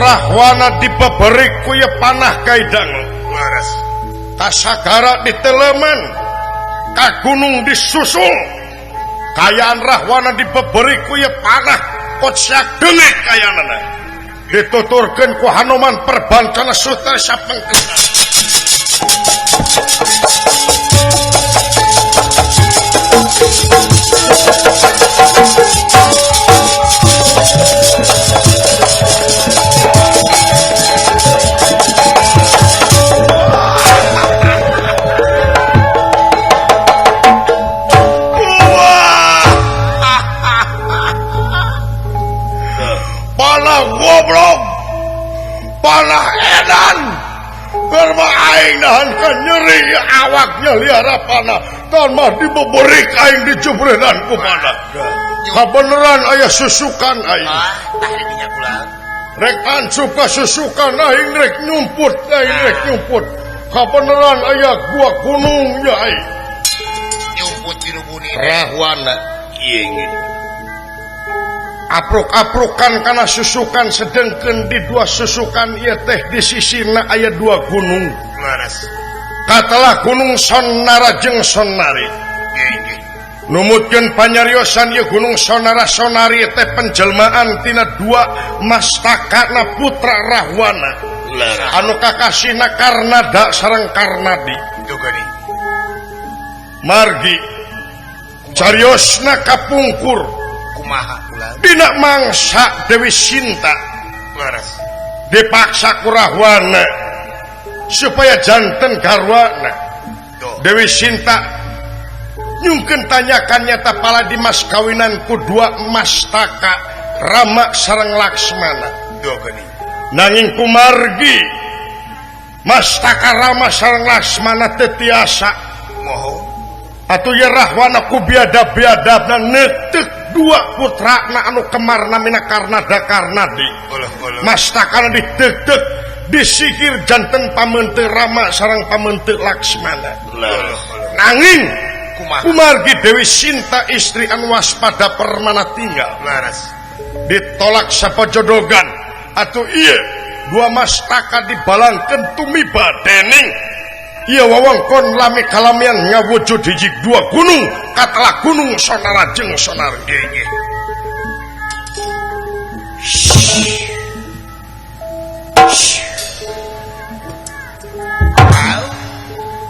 Rahwana dibeberik ku ieu panah Kaidang. Leres. Kasagara diteleman, ka gunung disusul. Kayaan Rahwana dibeberik ku ieu panah kocak deungit kayanana. Dituturkeun ku Hanoman Perbancana Sutra sapengkeuna. Goblok panah edan karma aing nahan ka nyeri awaknya liara panah tan mah dibeberik aing dijebredan ku panah. Kabeneran aya susukan aing. Rek ancup ka susukan aing rek nyumput aing rek nyumput. Kabeneran aya gua gunung ya aing. Nyumput di buni. Rahwana ieu apruk-aprukan kana susukan sedengkeun di dua susukan ieu teh di sisina aya dua gunung. Leres. Katelah Gunung Sonara jeung Sonari. Numutkeun panyariosan ieu Gunung Sonara Sonari teh penjelmaan tina dua mastakana putra Rahwana. Anu kakasihna Karnada sareng Karnadi. Margi cariosna kapungkur kumaha ulah dina mangsa Dewi Sinta. Leres. Dipaksa ku Rahwana supaya janten garwana. Dewi Sinta nyungkeun tanyakan nyata pala di mas kawinan ku dua mastaka Rama sareng Laksmana. Nanging kumargi mastaka Rama sareng Laksmana teu tiasa atuh ye Rahwana ku biadab-biadabna neuteuk dua putrana anu kemar namina Karnada Karnadi. Mastakana diteuk-teuk disikir janten pamenteuk Rama sareng pamenteuk Laksmana. Nanging kumargi Dewi Sinta istri anu waspada permana tinggal. Ditolak sapajodogan atuh ieu dua mastaka dibalangkeun tumiba dening ieu wewengkon lami kalamian ngawujud hiji dua gunung katelah Gunung Sonara jeung Sonari.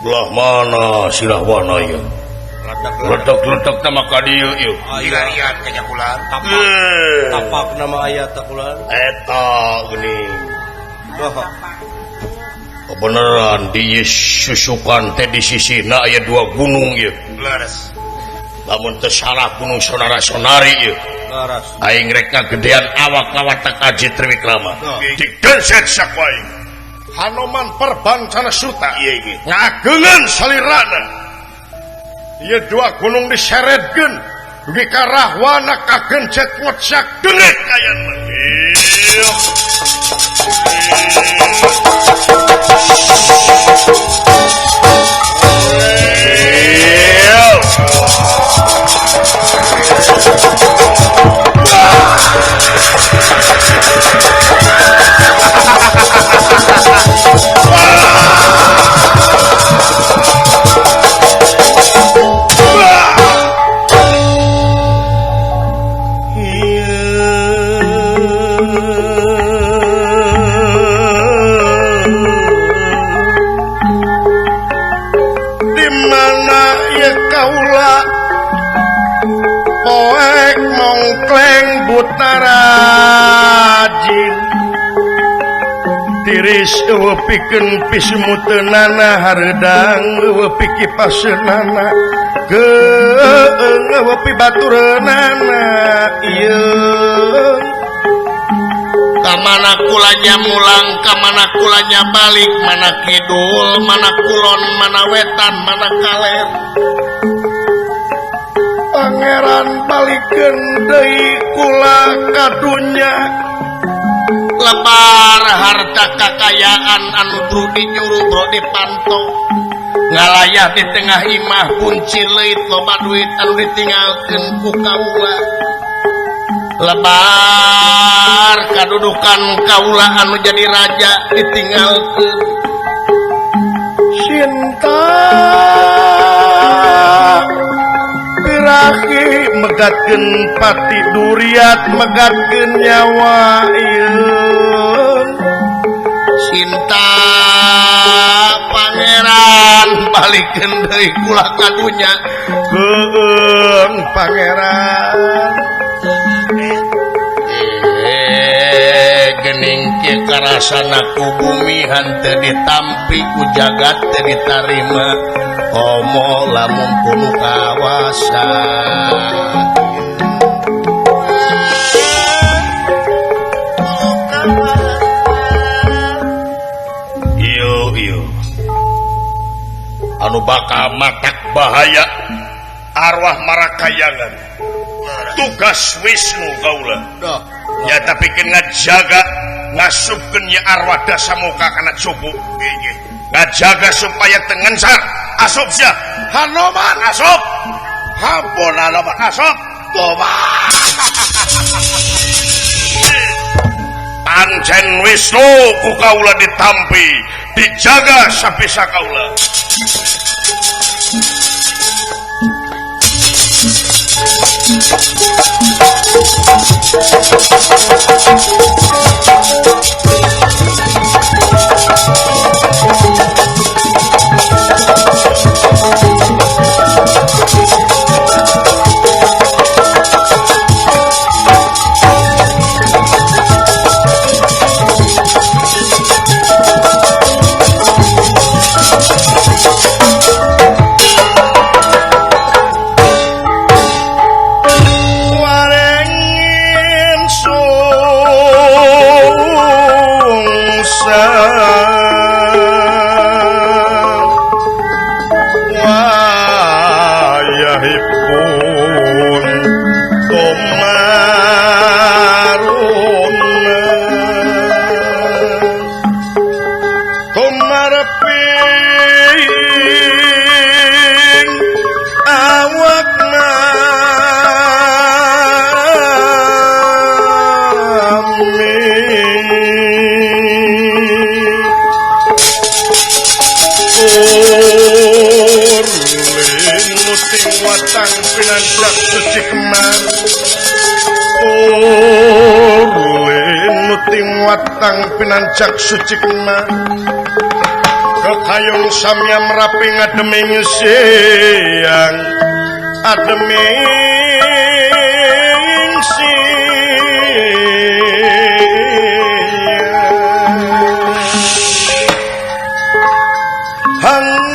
Belah mana si Rahwana ieu? Letek-letek nama ka dieu ieu. Dilarian ka nyakulan. Tapak nama aya takulan. Eta geuning. Kebenaran di susukan teh di sisina aya dua gunung ieu. Leres. Lamun teu salah Gunung Sonara Sonari ieu. Leres. Aing rek ngagedean awak lawan Aji Triwikrama. Digenset saku aing. Hanoman Perbancana Suta ngageungan salirana. Ieu dua gunung diseretkeun dugi ka Rahwana kagencet ngocak deungit kayana. Butarajin tiris eueuh pikeun pismuteunana hareudang eueuh pikipaseunana geueung eueuh pibatureunana ieu kamana kulanya mulang kamana kulanya balik mana kidul mana kulon mana wetan mana kaler pangeran balikeun deui kula ka dunya lebar harta kakayaan anu bro dinyuru bro dipanto ngalayah di tengah imah kunci leuit loba duit anu ditinggalkeun ku kaula lebar kadudukan kaula anu jadi raja ditinggalkeun Sinta Birahi megatkeun pati duriat megatkeun nyawa ieu Sinta pangeran balikeun deui kula ka dunya heueung pangeran gening kieu karasana ku bumi henteu ditampi ku jagat teu ditarima komo lamun kudu kawasa. Iyo iyo anu bakal matak bahaya arwah marakayangan tugas Wisnu kaula ya tapi pikeun ngajaga ngasupkeun nya arwah Dasamuka kana cupu ngajaga supaya teu ngensar asup sia Hanoman asup hampun Hanoman asup toba Pancen Wisnu ku kaula ditampi, dijaga sapisa kaula. Watang pinancak suci kemar kekayung samya merapi ngademing siang ademing siang hangat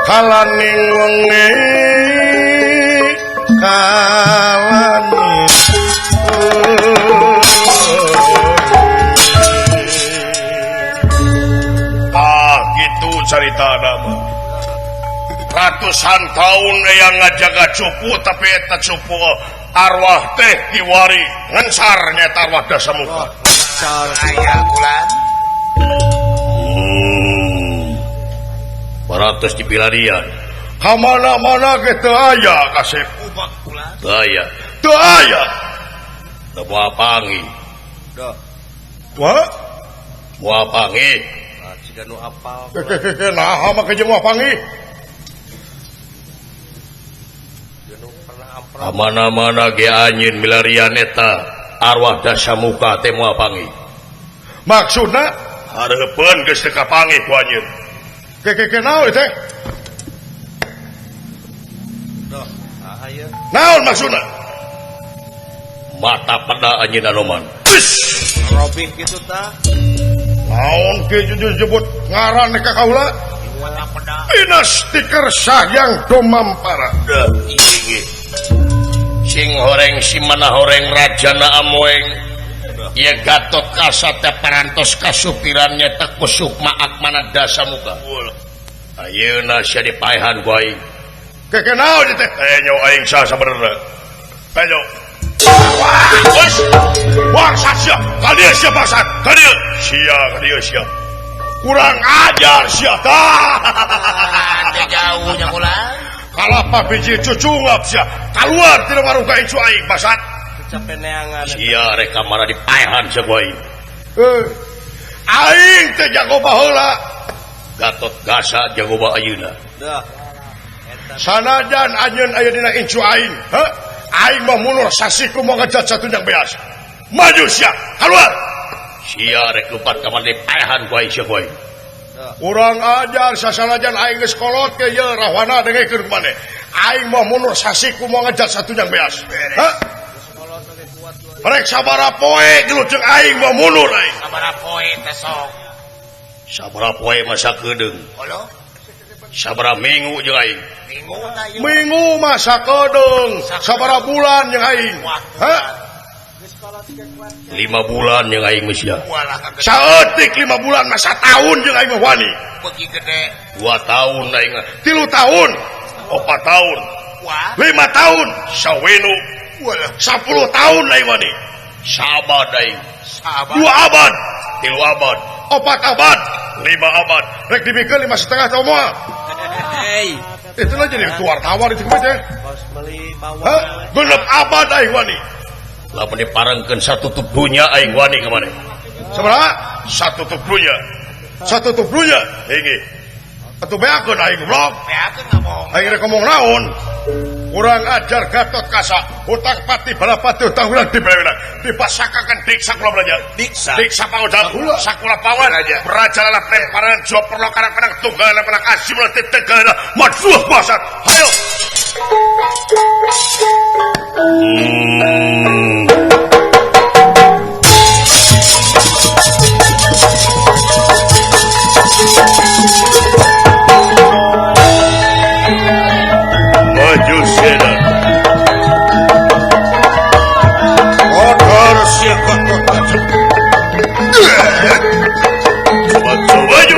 kalaning wengi kalaning. Ah gitu cerita nama ratusan tahun yang ngajaga cupu tapi eta cupu arwah teh kiwari ngensar nyata arwah Dasamuka. Aya kulan. Baratus di pilarian. Kamana-mana ge teu aya kasep. Teu aya. Teu aya. Teu moal panggih. Wah? Moal panggih. Siga nu apal. Ke naha mah jeung moal panggih. Kamana-mana ge anjeun milarian eta arwah Dasamuka teh moal panggih. Maksudna hareupeun geus teu kapanggih ku anjeun. Ke naon teh? Duh, saha ieu? Naon maksudna? Mata peda anjeun Anoman. Robih kitu tah. Naon kieu jujur jebut ngaran ka kaula? Mata peda. Dina stiker sahyang domampara. Sing horeng si mana horeng rajana amoeng. Ieu Gatot Kaca teh parantos kasupiran nyata ku Sukma Akmana Dasamuka. Ayeuna sia dipaehan ku aing. Ke naon ieu teh? Nyo aing saha sabenerna. Nyo. Wah, bangsat sia. Ka dieu sia bangsat. Ka dieu. Sia, ka dieu sia. Kurang ajar sia tah. Teu jauh nya kula. Kalapa biji cucungap sia. Kaluar tina warung ka incu aing bangsat. Kecapeneangan. Sia rek ka mana dipaehan sia ku aing. Aing teh jago baheula. Gatot Kaca jago ba ayeuna. Dah. Sanajan anjeun aya dina incu aing, heh? Aing mah mundur sasiku mau ngejat satu yang beas. Maju sia, keluar. Sia rek lupat ka mana dipaehan ku aing sia ku aing. Urang ajar sasanajan aing geus kolot ke ieu rahwana dengekeun ku maneh. Aing mah mundur sasiku mau ngejat satu yang beas. Heh? Rek sabaraha poe gelut jeung aing mah mundur aing. Sabaraha poe teh sok. Sabaraha poe masa keudeung. Olo. Sabaraha minggu jeung aing. Minggu masa keudeung, sabaraha bulan jeung aing. Heh? 5 bulan jeung aing mah sia. Saeutik 5 bulan masa tahun jeung aing mah wani. Beuki gede. 2 tahun aing mah. 3 tahun, 4 tahun, 5 tahun, sawenu. 10 tahun aing wani. Saabad aing. 2 abad, 3 abad, 4 abad, 5 abad. Rek dibikeun 5,5 tahun moal. Hei. Itulah jadi wartawan itu teh. Kos meuli bawang. Hah? Genep abad aing wani. Lamun diparengkeun satutup dunya aing wani ka maneh. Sabaraha? Satutup dunya. Satutup dunya. Hiji. Atuh beakeun aing goblok. Beakeun ngomong. Aing rek ngomong naon? Kurang ajar Gatot Kaca, hutang pati balapati hutang urang dibelewena. Dipasakakeun diksa kula belanja. Diksa. Diksa pangodal, sakula pawan, berajalana premparan jo perlo karang penang tunggalna penang asimna tetegalna madsuh basat. Hayo. Maju sena. Kotor sia Gatot Kaca. Maju maju.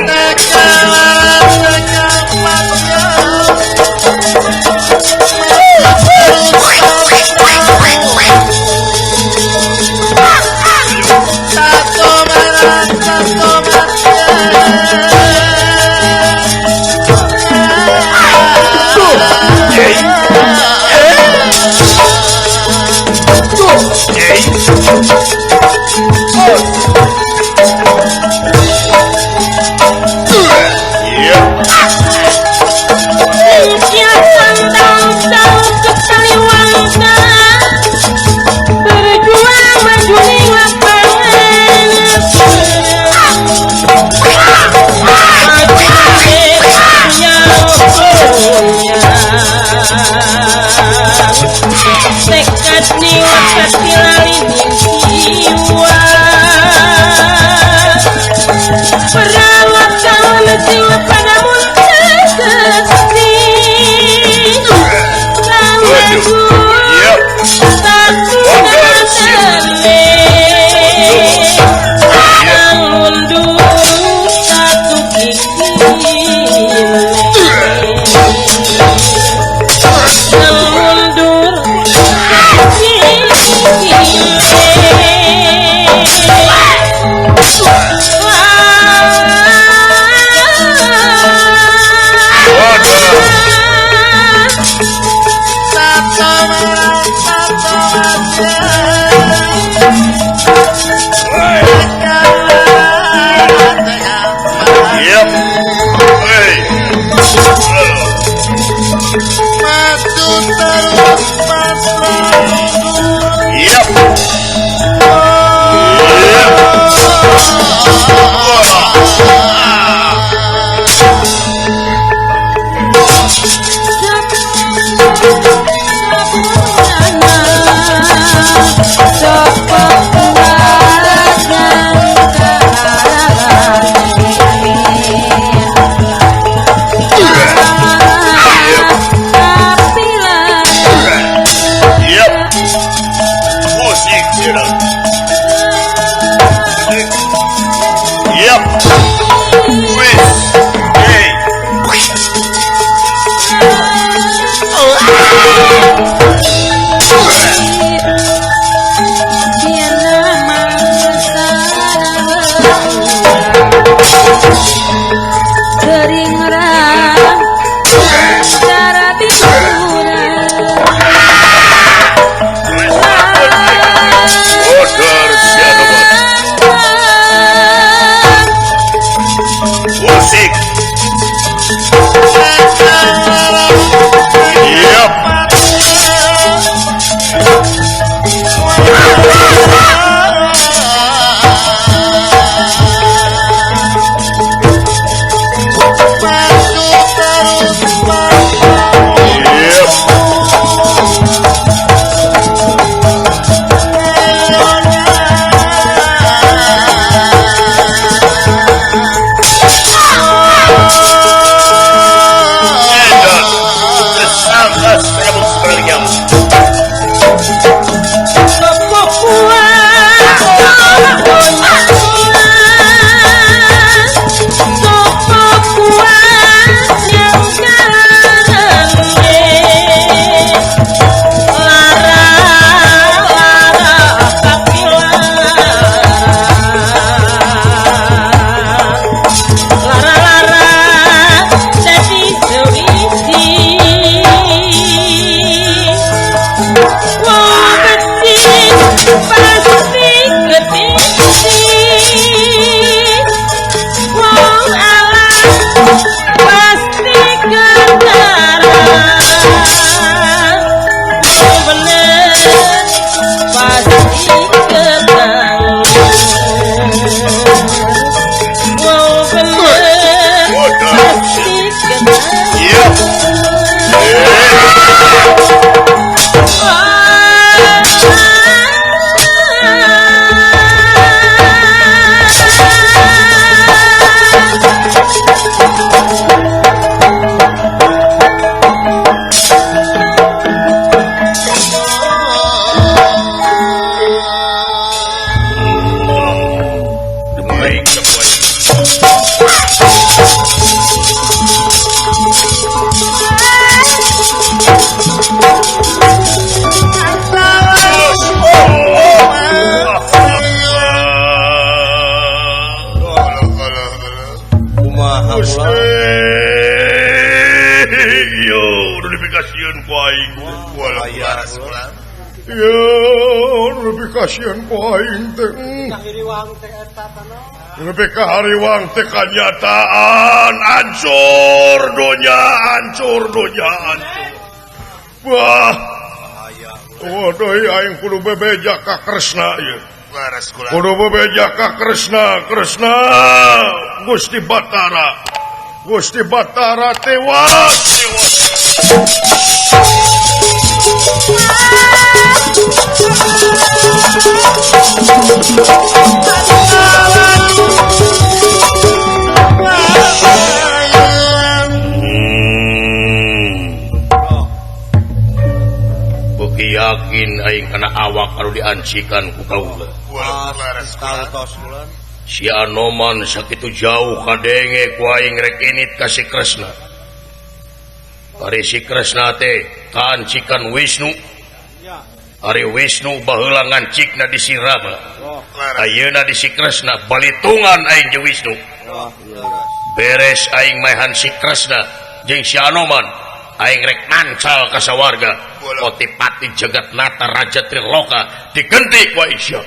Kumaha Gusti. Yo, dipikasieun ku aing. Yo, dipikasieun ku aing teh. Hariwang teh eta tanah. Lebih ka hariwang teh kanyataan hancur donya, hancur donya, hancur. Wah. Waduh, aing kudu bebeja ka Kresna ieu. Kudu bebeja ka Kresna, Kresna Gusti Batara. Gusti Batara tewas, tewas. Beuki yakin aing kana awak anu diancikan ku kaula. Si Anoman sakitu jauh kadenge ku aing rek init ka si Kresna. Ari si Kresna teh kaancikan Wisnu. Ari Wisnu baheula ngancikna di si Rama. Ayeuna di si Kresna balitungan aing jeung Wisnu. Beres aing maehan si Kresna jeung si Anoman, aing rek mancal ka sawarga. Otipati jagat nata raja Triloka digenti ku aing sia.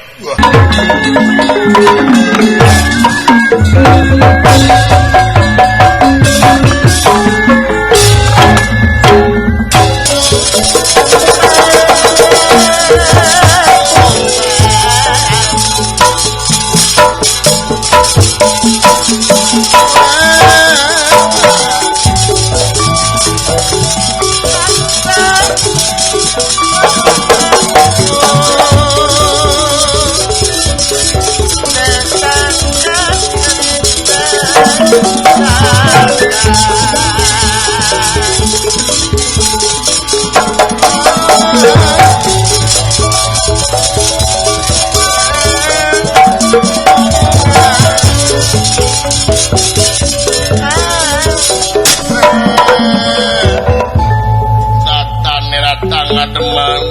Demang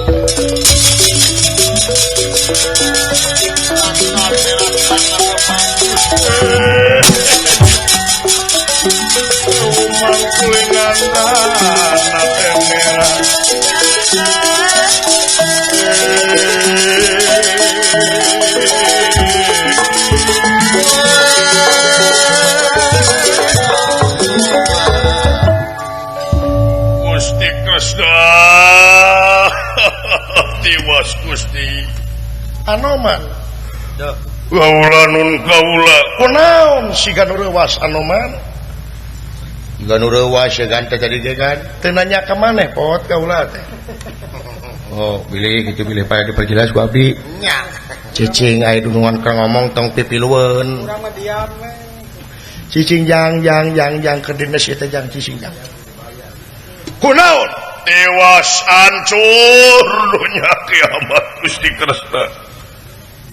Gusti Kresna tiwas Gusti Anoman. Kaula nun kaula. Kunaon siga nu reuwas Anoman? Siga nu reuwas ya teh jadi ge kan. Teu nanya ka maneh pot kaula teh. Oh, bilih kitu bilih paya diperjelas ku abdi. Nya. Cicing aya dunungan keur ngomong tong pipilueun. Urang mah diam we. Cicing jang jang jang jang keur dines ieu teh jang cicing jang. Kunaon? Tewas hancur dunya kiamat Gusti Kresna.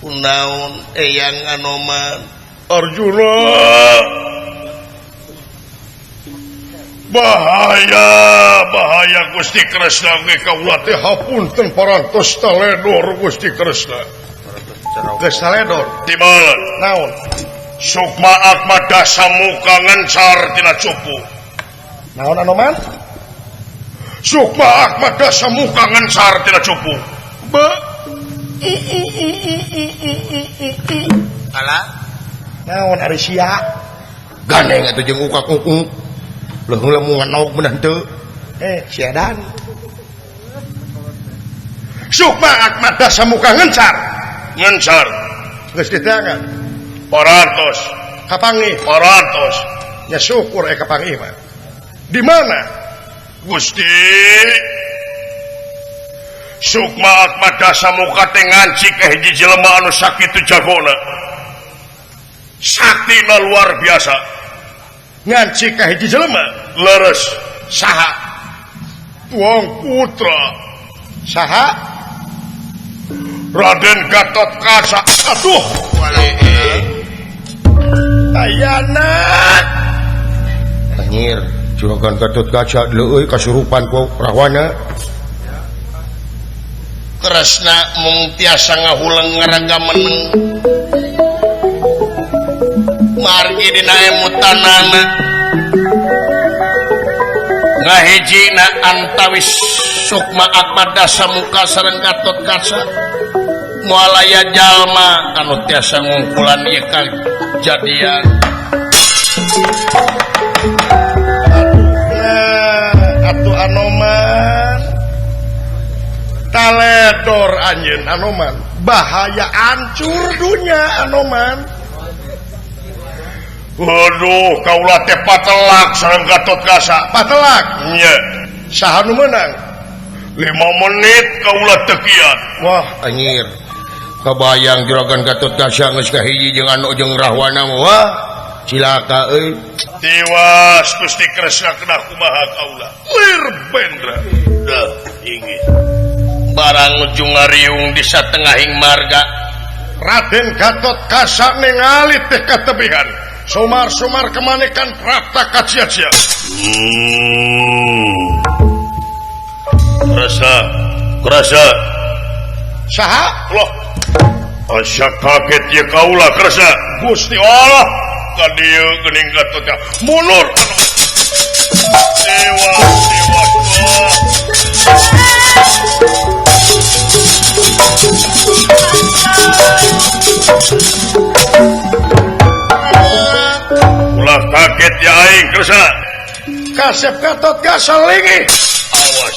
Kunaon eyang Anoman? Arjuna. Bahaya, bahaya Gusti Kresna ge kaula teh hapunten parantos taledor Gusti Kresna. Geus taledor tibalan. Naon? Sukma Akma Dasamuka ngencar tina cupu. Naon Anoman? Sukma Akma Dasamuka ngencar tina cupu. Be. Alah. Naon ari sia? Gandeng atuh jeung ukak-ukuk. Leuheung lemungan naok beunah teu. Sia dan. Sukma Akma Dasamuka ngencar. Ngencar. Geus diteangan. Parantos. Kapanggih. Parantos. Ya syukur kapanggih mah. Di mana? Gusti Sukma Akma Dasamuka teh ngancik ka hiji jelema anu sakitu jagona. Saktina luar biasa. Ngancik ka hiji jelema? Leres. Saha? Tuang Putra. Saha? Raden Gatot Kaca. Aduh. Ayana. Anjir, juragan Gatot Kaca leueuy kasurupan ku Rahwana. Kresna mung tiasa ngahuleng ngaraga meneng. Margi dina emutanana ngahijina antawis Sukma Akma Dasamuka sareng Gatot Kaca moal aya jalma anu tiasa ngungkulan ieu kajadian. Atuh Anoman taledor anjeun Anoman bahaya ancur dunya Anoman. Waduh kaula teh patelak sareng Gatot Kaca. Patelak nya saha nu meunang 5 menit kaula teu kiat. Wah anjir kabayang juragan Gatot Kaca geus kahiji jeung anu jeung Rahwana wah cilaka euy. Tiwas Gusti Kresna kena kumaha kaula lir bendra dah ingin barang ujung ngariung di satengahing marga Raden Gatot Kaca ningali teh katebihan sumar-sumar kemanekan prapta kacia-cia. Kerasa kerasa saha loh asa kaget ye kaula kerasa Gusti Allah ka dieu geuning Gatot mundur dewa dewa ulah kaget ya aing kersa kasep Gatot Kaca linggih awas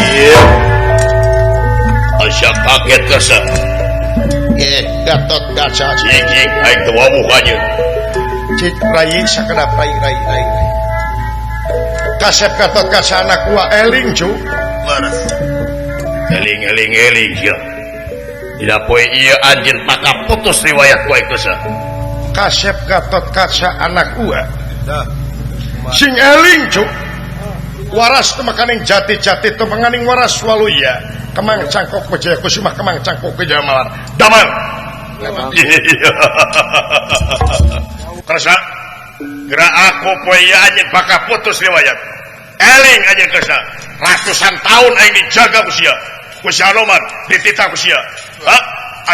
iya asa kaget kersa Gatot Kaca cik aing teu wawuh anjeun cik rai sakedap rai rai rai kasep Gatot Kaca anak gua eling cu leres eling eling eling sia dina poe ieu anjeun bakal putus riwayat ku aing kersa kasep Gatot Kaca anak gua sing eling cu waras teu makaning jati-jati teu menganing waras waluya kemang cangkok Wijaya Kusuma kemang cangkok Wijaya Malar damang. Kersa gerak aku poe ieu anjeun bakal putus riwayat eling anjeun kersa ratusan tahun aing dijaga ku sia ku si Anoman dititah ku sia ha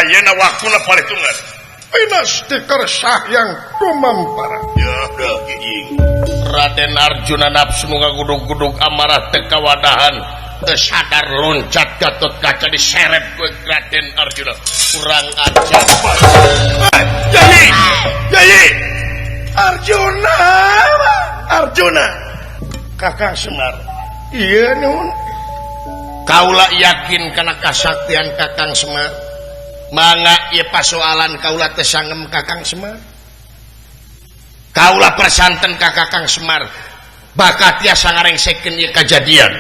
ayeuna waktuna palitungan pinasti kersah yang tumampara ya dah giging Raden Arjuna nafsu ngagudug-gudug amarah teu kawadahan teu sadar loncat Gatot Kaca diseret ku Raden Arjuna kurang ajar. Yai Yai Arjuna Arjuna Kakang Semar iya nun kaula yakin kana kasaktian Kakang Semar mangga ieu pasoalan kaula teh sangem Kakang Semar kaula persanten ka Kakang Semar bakal tiasa ngarengsekeun ieu kajadian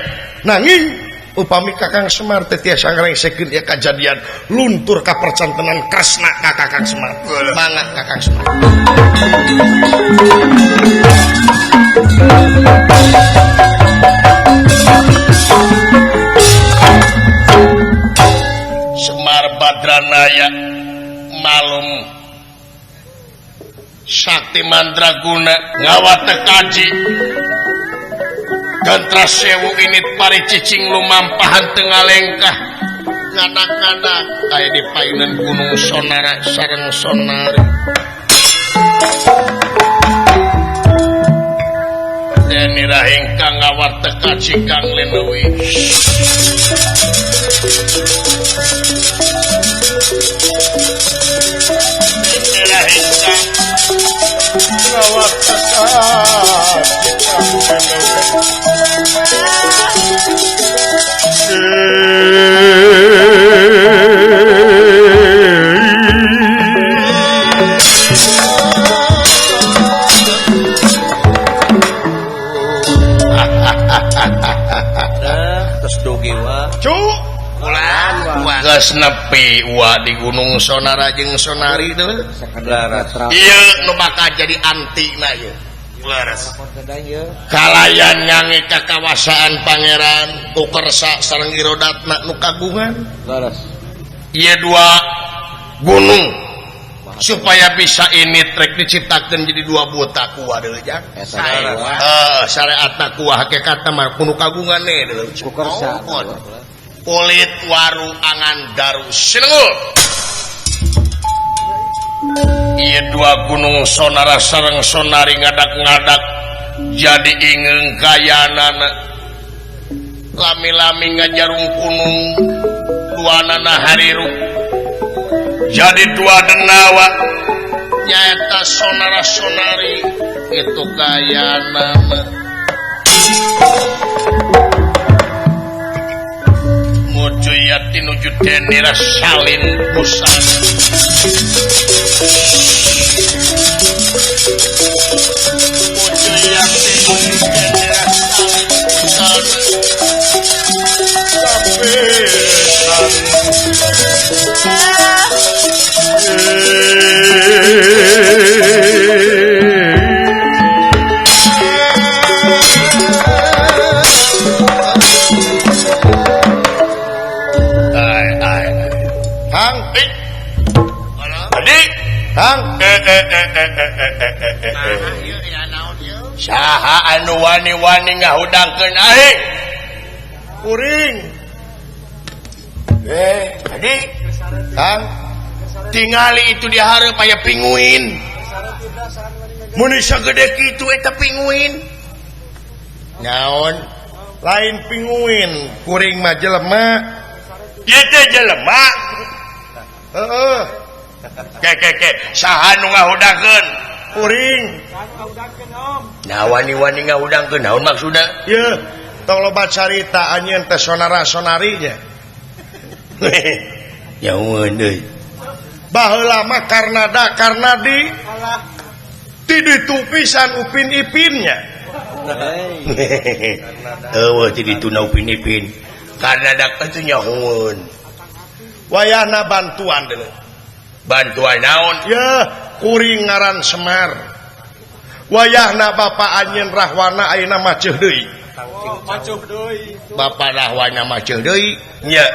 nanging upami Kakang Semar teh tiasa ngarengsekeun ieu kajadian luntur ka percantenan Kresna ka Kakang Semar mangga Kakang Semar. Semar Badranaya malum Sakti Mandraguna ngawat tekaji Gantra sewu init pari cicing lumampahan tengah lengkah ngadak-ngadak kaya di payunan gunung Sonara sareng Sonari Deni rahingkang ngawat tekaji kang lenuwi Deni rahingkang ngawat tekaji kang lenuwi. Geus nepi wa di Gunung Sonara jeung Sonari teh. Ieu nu bakal jadi antina ieu. Kalayan nyange ka kawasaan pangeran Ukersa sareng irodatna nu kagungan. Ieu dua gunung supaya bisa ini trek diciptakan jadi dua buta kuah deui jang. Syariatna kuah hakikatna mah kudu kagungan deui. Kulit waru angan daru sinengul. Ieu dua gunung sonara sareng sonari ngadak-ngadak jadi ingeung kayanana. Lami-lami ngajarung kunung duanana hariru jadi dua denawa nyaeta sonara sonari itu kayanana. Mujuyati nuju denira salin busana. Mujuyati nuju denira salin busana. Hang, Adik, Hang, saha anu wani-wani ngahudangkeun aing? Kuring. Adik, Hang, tingali itu dihareup aya pinguin. Mun sagede kitu eta pinguin. Naon? Lain pinguin, kuring mah jelema. Ieu teh jelema. Heeh. Ke ke ke, saha nu ngahudangkeun? Kuring. Nah wani-wani ngahudangkeun naon maksudna? Yeuh, tong loba carita anjeun teh sonara sonarinya. Nyaun deui. Baheula mah karnada karnadi. Ti ditu pisan Upin Ipinnya. Eueuh ti ditu na Upin Ipin. Karnada teh nyahueun. Wayahna bantuan deui. Bantuan naon? Yeuh, kuring ngaran Semar. Wayahna bapa anjeun Rahwana ayeuna maceuh deui. Macuh deui. Bapa Rahwana maceuh deui. Nya.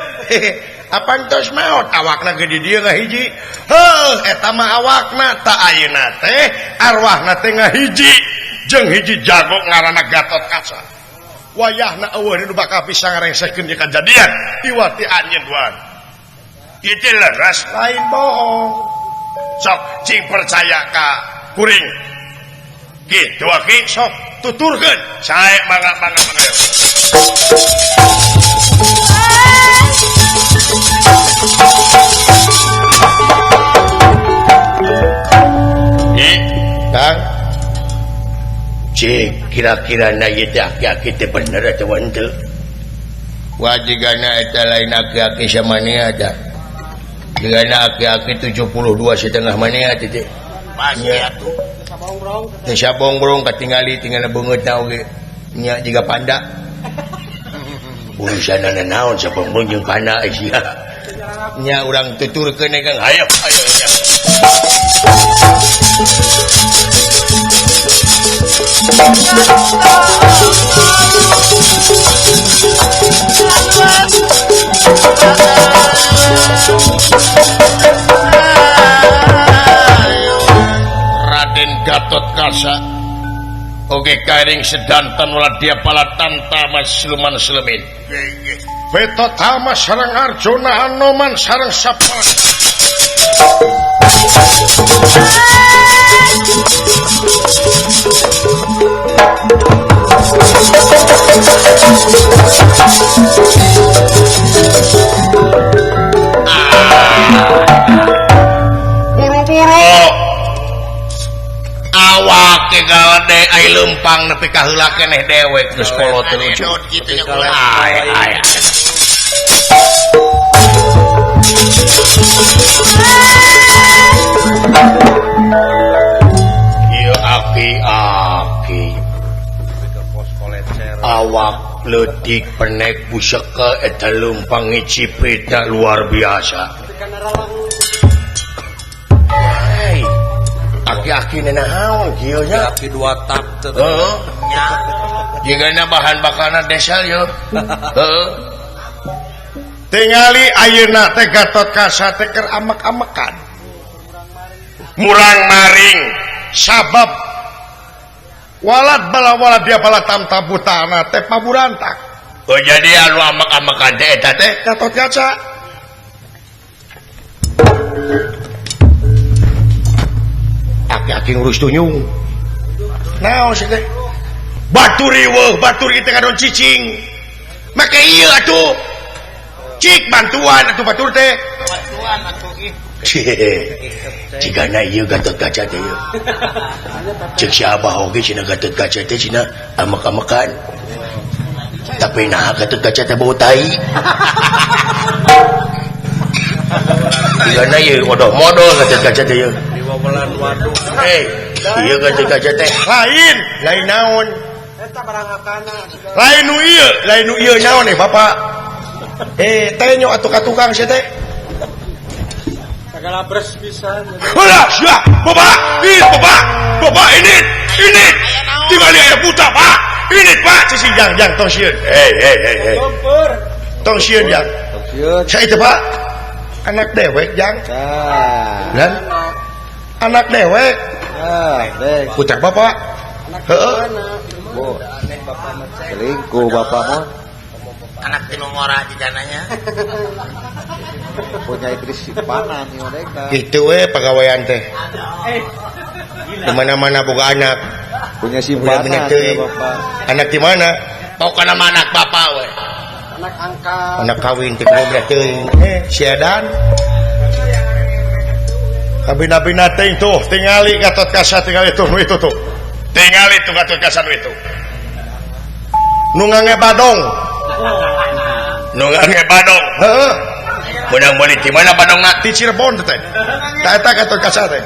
Apan tos maot awakna ge di dieu ngahiji. Heuh, eta mah awakna ta ayeuna teh arwahna teh ngahiji jeung hiji jago ngaranna Gatot Kaca. Wayahna eueuh nu bakal bisa ngarengsekeun ieu kajadian iwati anjeun duaan. Ieu teh leres lain bohong. Sok cing percaya ka kuring. Kitu aki sok tuturkeun. Sae mangga mangga mangga. Kang, cik kira-kira na ieu teh aki-aki teh bener atawa henteu? Wajigana eta lain aki-aki samanea tah. Jigana aki-aki 72,5 manea teh teh. Pasti atuh. Teh sabongrong katingali tinggal beungeutna oge nya jiga panda. Urusanana naon sabongrong jeung panda sia. Nya urang tuturkeun Kang. Hayo hayo. Raden Gatot Kaca oge kairing sedanten waladya palatanta mas siluman silemin. Betotama sareng Arjuna Anoman sareng sapa. Buru-buru awak teh gade ai leumpang nepi ka heula keneh dewek geus kolot teu lucu. Ai ai. Ieu aki-aki awak leutik penek pusaka eta leumpang ngicipitna luar biasa. Aki-aki naon kieu nya? Aki dua tak teh. Heeh. Jigana bahan bakarna desel yeuh. Heeh. Tingali ayeuna teh Gatot Kaca teh keur amek-amekan. Murang-maring sabab walad bala walad dia bala tamtabutana teh paburantak. Oh jadi anu amek-amekan teh eta teh Gatot Kaca. Aki-aki ngurus tunyung. Naon sih teh? Batur riweuh, batur ieu teh ngadon cicing. Make ieu atuh. Cik bantuan atuh batur teh. Bantuan atuh ih. Cigana ieu Gatot Kaca teh ieu. Cek si Abah oge cenah Gatot Kaca teh cenah amek-amekan. Tapi nah Gatot Kaca teh bau tai. Cigana ieu odoh-modol Gatot Kaca teh ieu. Diwawelan waduk. Hei, ieu Gatot Kaca teh lain, lain naon? Eta barangakana. Lain nu ieu, lain nu ieu naon eh Bapak? Tenyo atuh ka tukang sia teh. Segala beres pisan. Ulah, sia, Bapak, ih Bapak, Bapak ini, ini. Tingali aya buta, Pak. Ini Pak, cicing jang jang tong sieun. Hei, hei, hei, hei. Tong sieun jang. Tong sieun. Saya itu Pak. Anak dewek jang. Tah. Dan anak dewek. Tah, dek. Putra Bapak. Heeh. Bu. Selingkuh Bapak mah. Anak tinu ngora jigananya. Punya istri simpanan mereka. Itu we pagawean teh. Di mana-mana boga anak. Punya simpanan ya Bapak. Anak di mana? Pokokna mah anak bapak we. Anak angkat. Anak kawin teh kudu teuing. Siadan. Kabina-bina teuing tuh tingali Gatot Kaca tingali tuh nu itu tuh. Tingali tuh Gatot Kaca nu itu. Nu ngange badong. Nu ngange badong. Heeh. Menang meuli di mana badongna? Di Cirebon teh. Tah eta Gatot Kaca teh.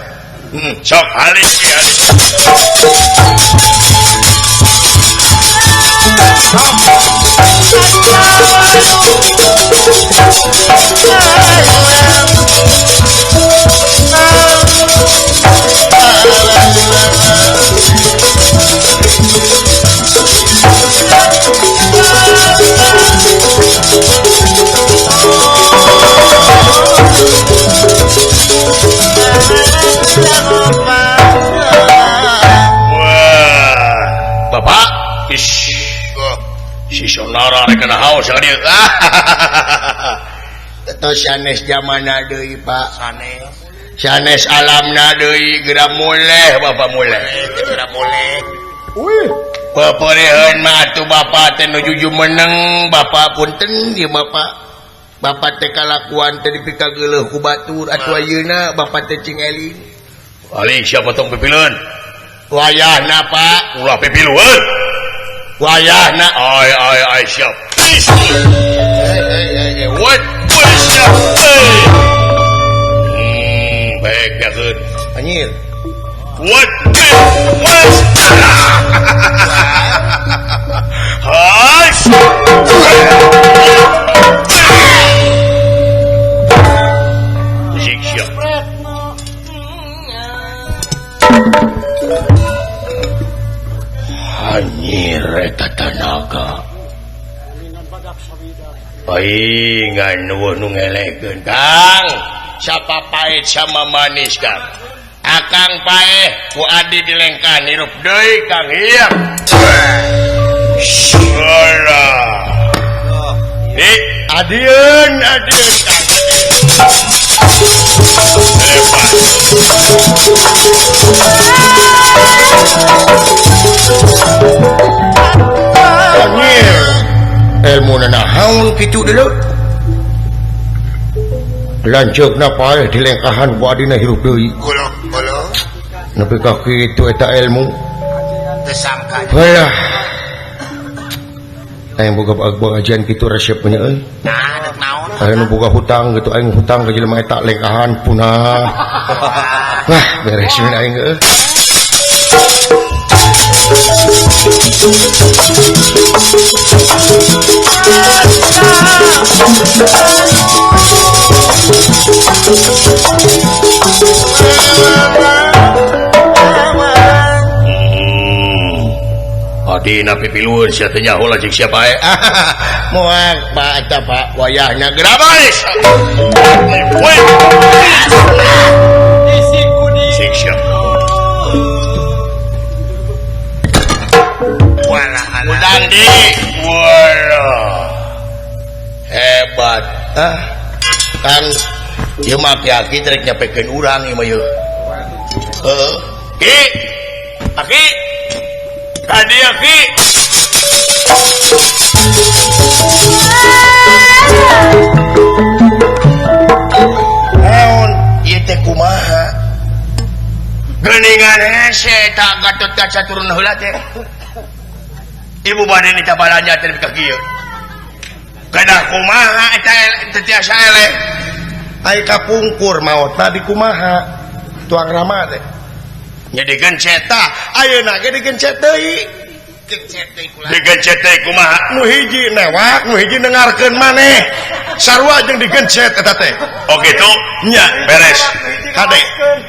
Sok halis ge halis. Wah, Bapak, ish, si Sonara rek kana haus ka dieu. Tos sanes jamana deui, Pak. Sanes. Sanes alamna deui geura muleh Bapak muleh. Geura muleh. Wih, pepereun mah atuh Bapak teh nuju jumeneng, Bapak punten ieu Bapak. Bapak teh kalakuan teh dipikageuleuh ku batur atuh ayeuna Bapak teh cing eling. Aling siapa tong pipileun? Wayahna Pak, ulah pipilueun. Wayahna ai ai ai siap. Hey, what? What siap? Baik yakeun. Anjir. What? What? Hai. Sik siap. Anjir eta tanaga. Paingan nuwun nu ngelekeun Kang. Siapa pahit sama manis Kang. Akang paeh ku adi dilengkahan hirup deui Kang ieu. Alah. Ni adieun adieun Kang. Hebat. Anjir. Ilmu naon kitu deuleu. Lanceukna paeh dilengkahan ku adina hirup deui. Goloh, goloh. Nepi ka kitu eta ilmu. Teu sangka. Halah. Aing boga pengajian kitu resep nya euy. Nah, dek naon? Aing nu boga hutang gitu aing hutang ka jelema eta lengkahan punah. Wah, beres we aing euy. Batina pipilueun sia teh nyaho lah jeung siapa ae. Moal Pak eta Pak wayahna geura baris. Siksa. Walah alah. Udang di. Walah. Hebat. Ah. Kang ieu mah aki-aki rek nyapekeun urang ieu mah ieu. Heeh. Ki. Aki. Tadi aki. Naon ieu teh kumaha? Geuningan hese eta Gatot Kaca turun heula teh. Ibu bade nita balanja teh ka kieu. Kedah kumaha eta teu tiasa eleh. Ai kapungkur maotna di kumaha? Tuang rama teh. Nya digencet tah, ayeuna ge digencet deui. Gencet deui kula. Digencet deui kumaha? Nu hiji newak, nu hiji nengarkeun maneh. Sarua jeung digencet eta teh. Oh kitu? Nya, beres. Kade.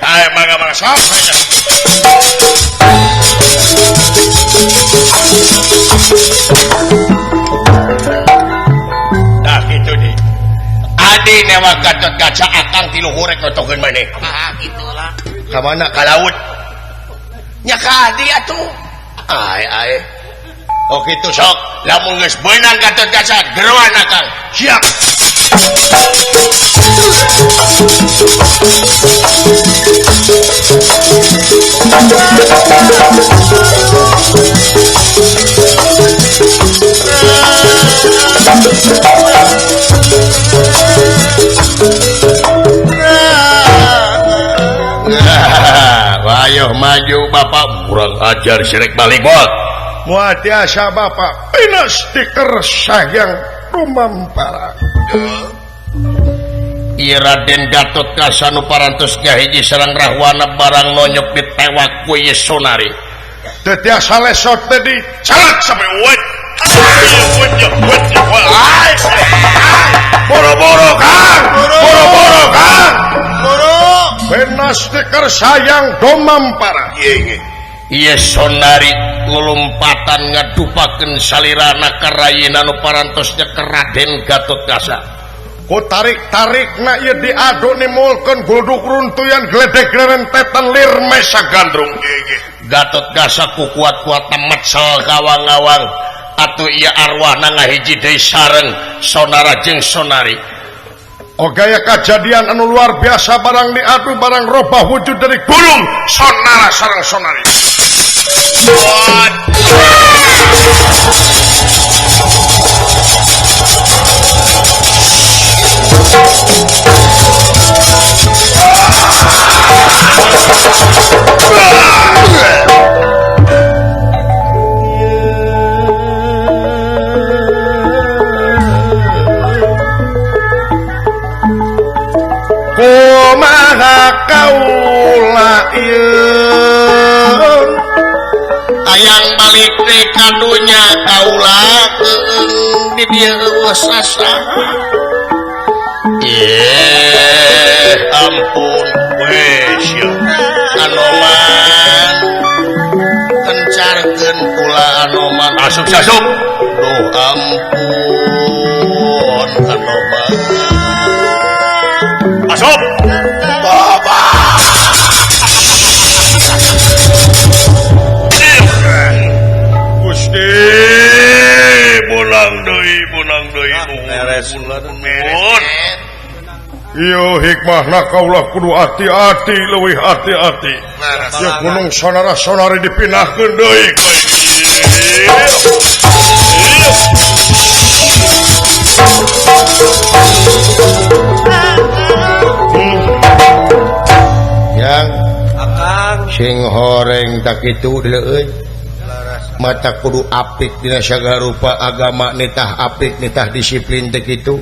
Ayo mangga-mangga sok. Tah kitu di. Adi newak Gatot Kaca akang ti luhur rek notokeun maneh. Ah kitulah. Ka mana? Ka laut. Nya ka adi atuh. Ae ae. Oh kitu sok. Lamun geus beunang Gatot Kaca geroan akang. Siap. Ayo maju bapak kurang ajar sirek balik bot. Moal tiasa bapak pinus dikersah yang rumampara. Ieu Raden Gatot Kaca nu parantos ngahiji sareng Rahwana barang nonyok ditewak ku ieu Sonari. Teu tiasa lesot teh dicalak sampai uet. Boro-boro Kang, boro-boro Kang. Boro. Benas dikersayang domampara. Ieu Sonari lulumpatan ngadupakeun salirana ka rayina nu parantos nyeker Raden Gatot Kaca. Ku tarik-tarikna ieu diadu nimulkeun guduk runtuyan gledek rentetan lir mesa gandrung. Gatot Kaca ku kuat-kuatna mecel gawang-gawang atuh ieu arwahna ngahiji deui sareng Sonara jeung Sonari. Oh gaya kejadian anu luar biasa barang diadu barang robah wujud dari gunung Sonara sareng Sonari. Kumaha kaula ieu hayang balik deui ka dunya kaula keung di dieu eueuh sasaha. Ampun wes ya Anoman kencarkeun kula Anoman asup asup duh ampun Anoman asup bapak Gusti bonang deui beres nuhun. Iyo hikmahna kaulah kudu hati-hati leuwih hati-hati. Ya gunung sonara sonari dipindahkeun deui. Yang akang sing horeng tak kitu leueut. Mata kudu apik dina sagala rupa agama nitah apik nitah disiplin teh kitu.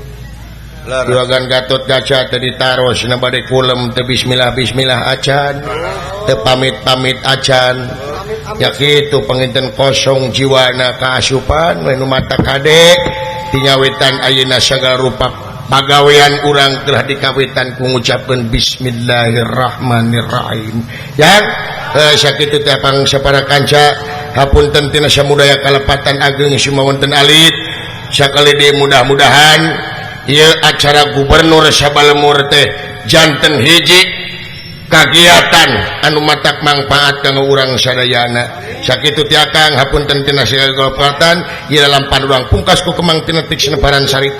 Juragan Gatot Kaca teh ditaros na bade kulem teh bismillah bismillah acan teh pamit-pamit acan ya kitu panginten kosong jiwana kaasupan we nu mata kade tinyawetan ayeuna sagala rupa pagawean urang telah dikawitan ku ngucapkeun bismillahirrahmanirrahim. Yang sakitu teh pang sapara kanca Hapunten tina samudaya kalepatan ageng sumawonten alit. Sakali deui mudah-mudahan ieu acara gubernur sabalemur teh janten hiji kagiatan anu matak mangfaat kanggo urang sadayana. Sakitu ti Akang, hapunten tina sagala kalepatan, ieu lampan urang pungkas ku kemang tina tik senebaran sari.